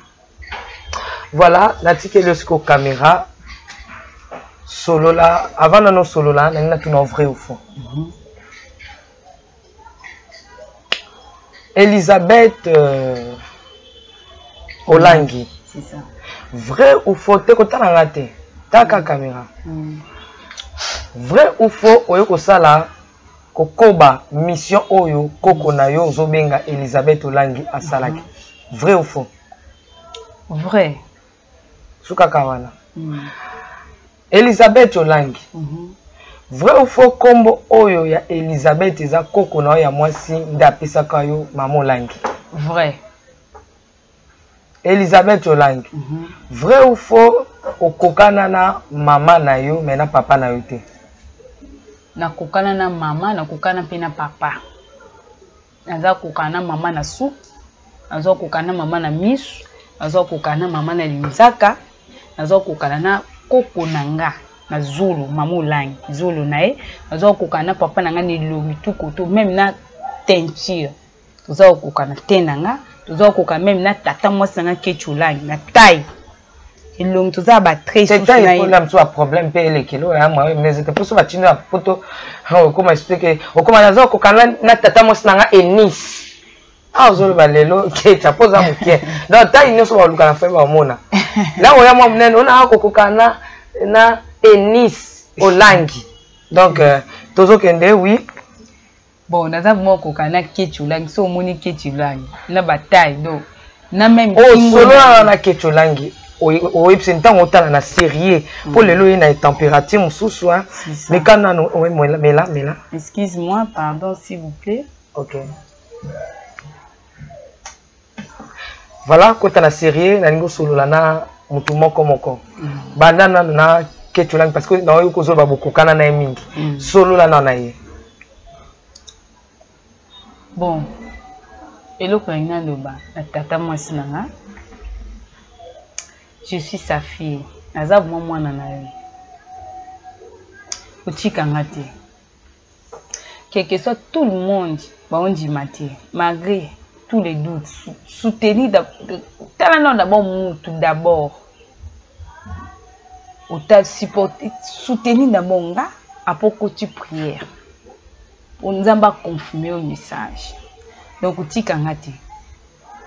Voilà, natikeli yo sikoyo caméra, solola. Avant nano solola, nalingi natuna vrai ou faux. Elisabeth Olangi. C'est ça. Vrai ou faux? Te, kotala nga te, taka caméra. Vrai ou faux, oyo kosala kokoba mission oyo koko na yo ozobenga Elisabeth Olangi asalaki? Vrai ou faux? Vrai. Sukaka wana. Elisabeth Olangi, vrai ou faux, nkombo oyo ya Elisabeth eza koko na yo ya mwasi nde apesaka yo mama Olangi? Vrai. Elisabeth Olangi, vrai ou faux, okokana na mama na yo mais na papa na yo te? Nakokana na mama, nakokana mpe na papa. Naza kokana na mama na suki, naza kokana na mama na misu, naza kokana na mama na linzaka, naza kokana na koko na nga. Na zolo mama Olangi, zolo na ye naza kokoka na papa na nga na elongi tout koto, meme na teinture toza kokoka na te na nga, toza kokoka meme na tata mwasi na nga Ketch Olangi na taille, elongi toza ba trait. Mpona mosusu ba problème mpe elekeli oyo ya mwa mais ete mposo batindi na poto, okoma lisusu ke okoma naza kokoka na tata mwasi na nga Enise. Awa ozoloba lelo Kecha mpo oza moke, donc taille nyonso baluka na famille bamona na oya mwa monene ona akokoka na Enise Olangi. Donc tozokende, oui. Bon, naza vraiment kokoka na Ketch Olangi. So omoni Ketch Olangi na bataille, donc na même Oh, solo wana na Ketch Olangi, oyebisi ntango otala na série mpo lelo oye na température mosusu. Meka nano, mela mela. Excuse moi, pardon, s'il vous plaît. Ok, voilà, kota na série. Nalingi osolola na motu moko moko. Banda nano na Ketch Olangi parce que naoyoki kozoloba bokokana na ye mingi. Solola nano na ye. Bon, eloko nalingi naloba na tata mwasi na nga, je suis sa fille, naza vraiment mwana na yo, otikanga te. Quel que soit tout le monde baondima te, malgré tous les doutes, soutenir, tala nano d'abord mutu, d'abord ota supporter, soutenir d'abord nga, apo okoti prière po Nzambe aconfirme yo message. Donc otikanga te.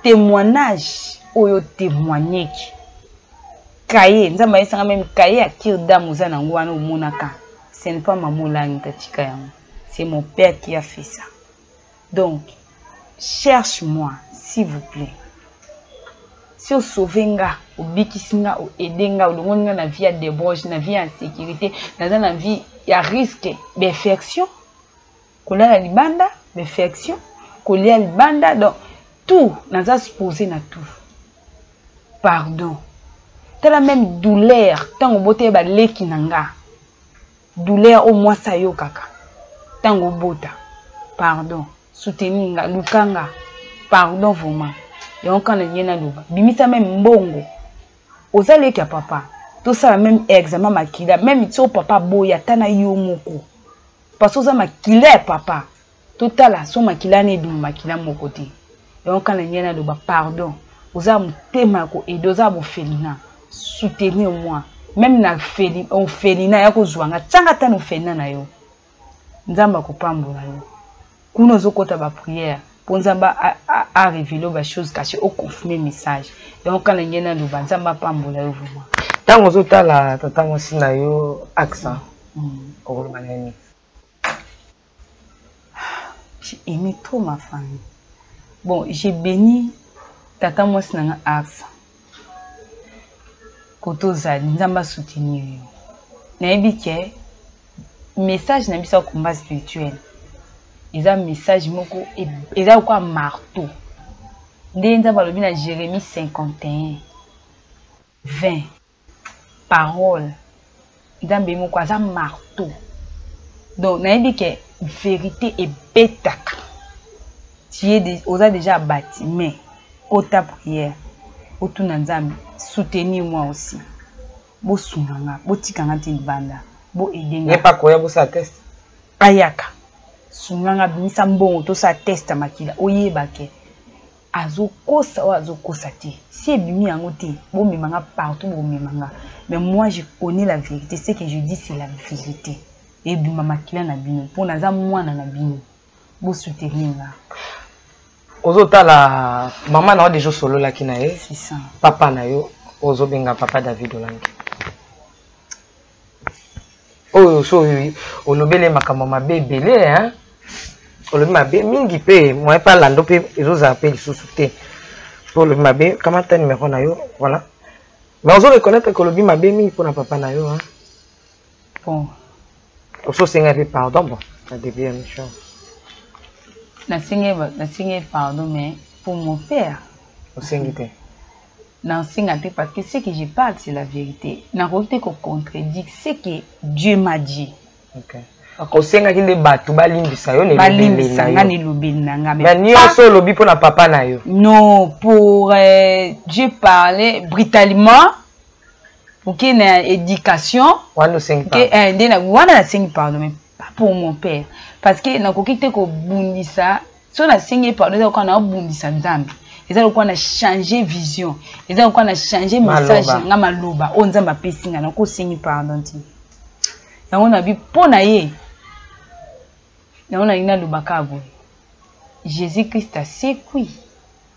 Témoignage oyo témoigneki kaye, Nzambe ayesanga même kaye ya cure d'âme oza nango wana omonaka, ce n'est pas mama Olangi tatika yango, c'est mon père qui a fait ça. Donc cherche-moi, s'il vous plaît. Si osauve nga, obikisi nga, oaide nga, olongoli nga na vie ya débauche, na vie ya insécurité, naza na vie ya risque bainfection, kolala libanda, bainfection, kolia libanda, donc tout naza supposé na tout. Pardon, tala même douleur ntango obota ye baleki na nga, douleur oyo mwasi ayokaka ntango obota. Pardon, soutenir nga, luka nga, pardon vraiment. Yango kaka nalingi naloba, bimisa même mbongo, oza leki ya papa, tosala même examen makila, même ti papa boya ata na yo moko, parce oza makila ya papa, totala so makila wana ebima makila moko te. Yango kaka nalingi naloba, pardon, oza motema ya koaider, oza bofelina, soutenir moi même na orphelinat ya kozwa nga, tianga ata na orphelinat na yo, Nzambe akopambola yo. Kuna ozokɔta baprière mpo Nzambe arévéler bachose cachées, oconfirme message. Yango kaka nalingi naloba, Nzambe apambola yo vraiment. Ntango ozotala tata mwasi na yo Aksa, okoloba nini? J'ai aimé trop ma famille. Bon, j'ai béni tata mwasi na nga Aksa. Koto ozali, Nzambe asoutenir yo. Nayebi ke message na biso ya combat spirituel eza message moko eza lokola marteau. Nde Nzambe alobi na Jérémie 51 20, parole Nzambe moko aza marteau. Donc nayebi ke vérité ebetaka. Tu es, oza déjà abati, mais kota prière, otuna Nzambe, soutenir moi aussi, bosunga nga, botika nga te libanda, boaide nga. Ye pa koya bosala test. Ayaka, sunga nga, bimisa mbongo, tosala test ya makila, oyeba ke azokosa oyo azokosa te. Si ebimi yango te, bomema nga partout, bomema nga, mais moi je connais la vérité. Ce que je dis, c'est la vérité. Ebima makila na bino mpo naza mwana na bino, bosoutenir nga. Ozotala mama na yo, déjà osololaki na ye? C'est ça. Papa na yo, ozobenga papa David Olangi, oyo so oyo olobeli makambo mabe ebele hein? Olobi mabe mingi mpe moyen mpe alando mpe ezozala mpe lisusu te mpo olobi mabe. Kamata numéro na yo, voilà. Mais ozo reconnaître ke olobi mabe mingi mpona papa na yo hein? Bon. Ososenga mpe pardon, bon, na début ya mission. Nasengi pardon, mais pour mon père, Osengi te. Nasenga te parce que ce que je parle, c'est la vérité. Nakoki te kocontredire ce que Dieu m'a dit. Okay. Osengaki nde bato balimbisa yo na elobeli balimbisa na nga yo. Na elobeli na nga. Mais nyonso olobi mpona papa na yo. Non, pour Dieu parlait brutalement. Oke na éducation. Wana osengi pardon. Nde wana nasengi pardon, mais pas pour mon père, parce que nakoki te kobundisa. So nasengi ye pardon, eza lokola naobundisa Nzambe, eza lokola na changer vision, eza lokola na changer message na nga, maloba oyo Nzambe apesi nga. Nakosengi pardon te. Yango nabi mpo na ye, yango nalingi naloba kaka boye: Jésus Christ asekwi.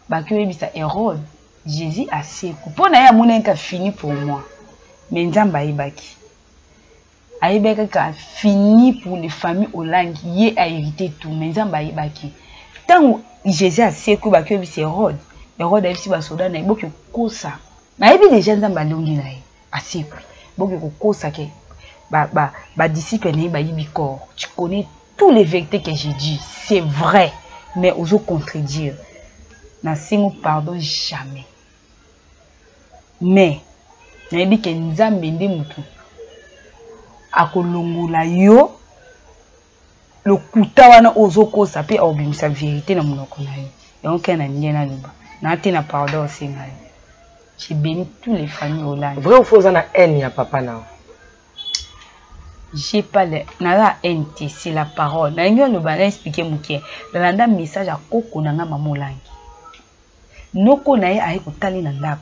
Baki oyebisa Hérode Jésus asekwi, mpo na ye amonaki ka fini pour moi, mais Nzambe ayebaki, ayebaki kaka fini pour les familles Olangi, ye ahérité tout. Mais Nzambe ayebaki. Ntango Jésus asekwi, baki oyebisa Hérode, Hérode ayebisi basoda na ye: boki kokosa, nayebi déjà Nzambe alongi na ye, asekwi, boki kokosa ke badisciple na ye bayibi corps. Tu connais tous les vérités que j'ai dit, c'est vrai, mais ozo contredire. Nasengo pardon jamais, mais nayebi ke Nzambe nde motu akolongola yo lokuta wana oyo ozokosa, mpe akobimisa vérité na monoko na yo. Yango ke na ndenge naloba naa te na pardon osenga yo. J'ai béni tous les familles Olangi. Vrai ou faux, oza na haine ya papa na yo? J'ai pas le naza haine te, c'est la parole. Nalingi oloba na expliquer moke. Nalanda message ya koko na nga, mama Olangi. Noko na ye aye kotali na ndako.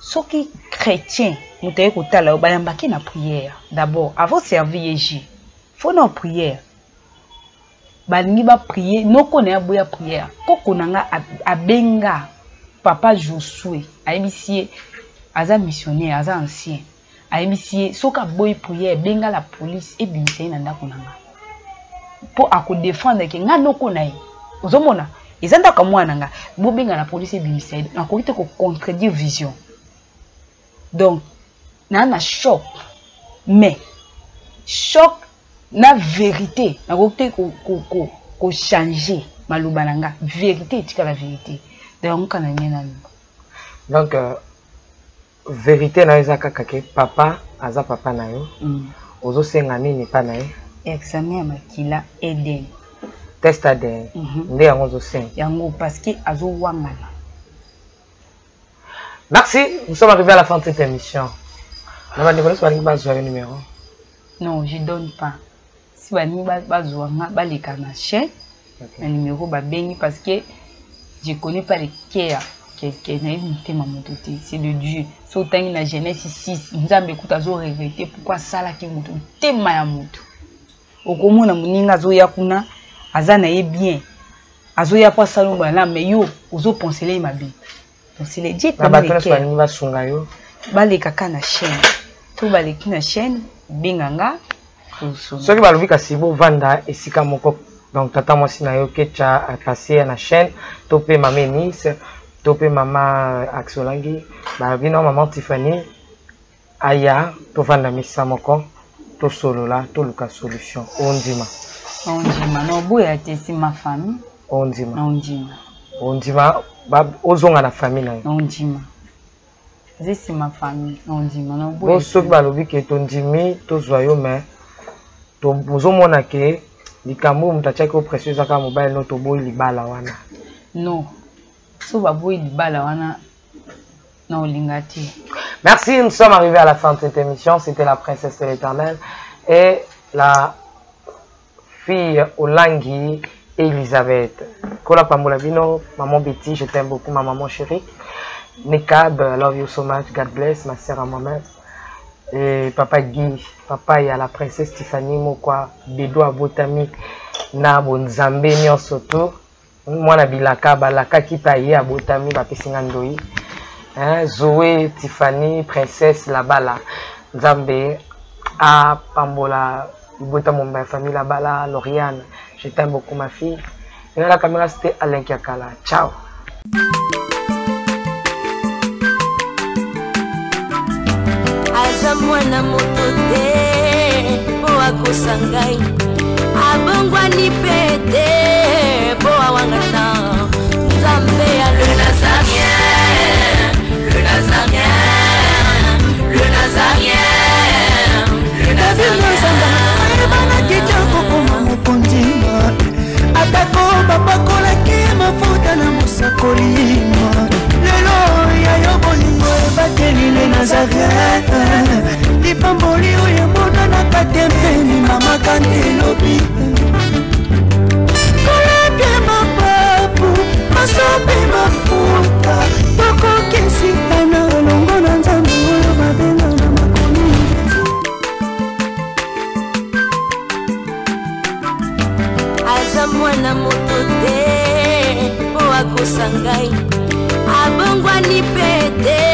Soki chrétien, moto aye kotala yo, bayambaki na prière d'abord avant servir ye jus. Faut na prière. Balingi baprier, noko na ye aboya prière. Koko na nga abenga papa Josue, ayebisi ye, aza missionnaire, aza ancien, ayebisi ye soki aboyi prière, benga la police ebimisa ye na ndako na nga, mpo akodefendre ke nga noko na ye. Ozomona, eza ndako ya mwana na nga, bobenga la police ebimisa ye. Nakoki te kocontredire vision. Donc naa na choc, mais choc na vérité, nakoki te kochanger maloba na nga. Vérité etikala vérité. Donc yango kaka na ngai naloba. Donc vérité na yo eza kaka ke papa aza papa na yo. Ozosenga nini epa na ye? Examen ya makila, ADN. Test ADN. Nde yango ozosenga? Yango, parce que azowangana. Merci, nous sommes arrivés à la fin de cette émission. Na bandeko nyonso balingi bazwa yo numéro? Non, je donne pas. Si balingi bazwa nga, baleka na chaîne. Na numéro babengi, parce que je connais pas le cœur quelqu'un, nayebi motema moto te, c'est de Dieu. So otangi na Genèse 6, Nzambe ekuta azoregretter pourquoi asalaki moto. Motema ya moto, okomona moninga azoya kuna, aza na ye bien, azoya mpo asala malamu, mais yo ozopensele ye mabe. Donc c'est le Dieu. Na bato nyonso balingi basunga yo? Baleka kaka na chaîne, to baleki na chaîne, benga nga. Soki balobi kasi bovanda esika moko, donc tata mwasi na yo Kecha apasse na chaîne, to mpe mama Enis, to mpe mama Axolangi, balobi no mama Tiffany aya, tovanda mesa moko, tosolola, toluka solution, ondima? Ondima, na oboya te, c'est ma famille. Ondima? Na ondima. Ondima ozonga na famille na yo? Na ondima, eza ma famille, na ondima, na oboya. Bo soki balobi ke tondimi tozwa yo, mais ozomona ke likambo oyo moto atiaki yo pression eza kaka mobali, no toboyi libala wana? Non, so baboyi libala wana, na olinga te. Merci, nous sommes arrivés à la fin de cette émission. C'était la princesse de l'Éternel et la fille Olangi Elisabeth. Kola pambola bino, maman Betty, je t'aime beaucoup, ma maman chérie. Nekab, I love you so much. God bless, ma sœur à moi-même. Et papa Guy, papa ya la princesse Tiffany Mokwa, Bedo Abotami, na bonzambe nyonso to mwana bilaka balakaki mpe ye abotami, bapesi nga ndoi, hein, Zoé, Tiffany, princesse Labala. Nzambe apambola libota momba ya famille Labala. Lauriane, je t'aime beaucoup, ma fille. Et la caméra, c'était Alain Kiakala. Ciao. Aza mwana moto te mpo akosa ngai, abongwani mpe te mpo awangana. Nzambe ya le Nazarien, le Nazarien, le Nazarien, le Nazarien. Ayebanaki te kokoma mokonzi, atako bapakolaki mafuta na mosakoli. Lelo ya yo bolingo ebateli le Nazarien. Akosa ngai, abongwani mpe te.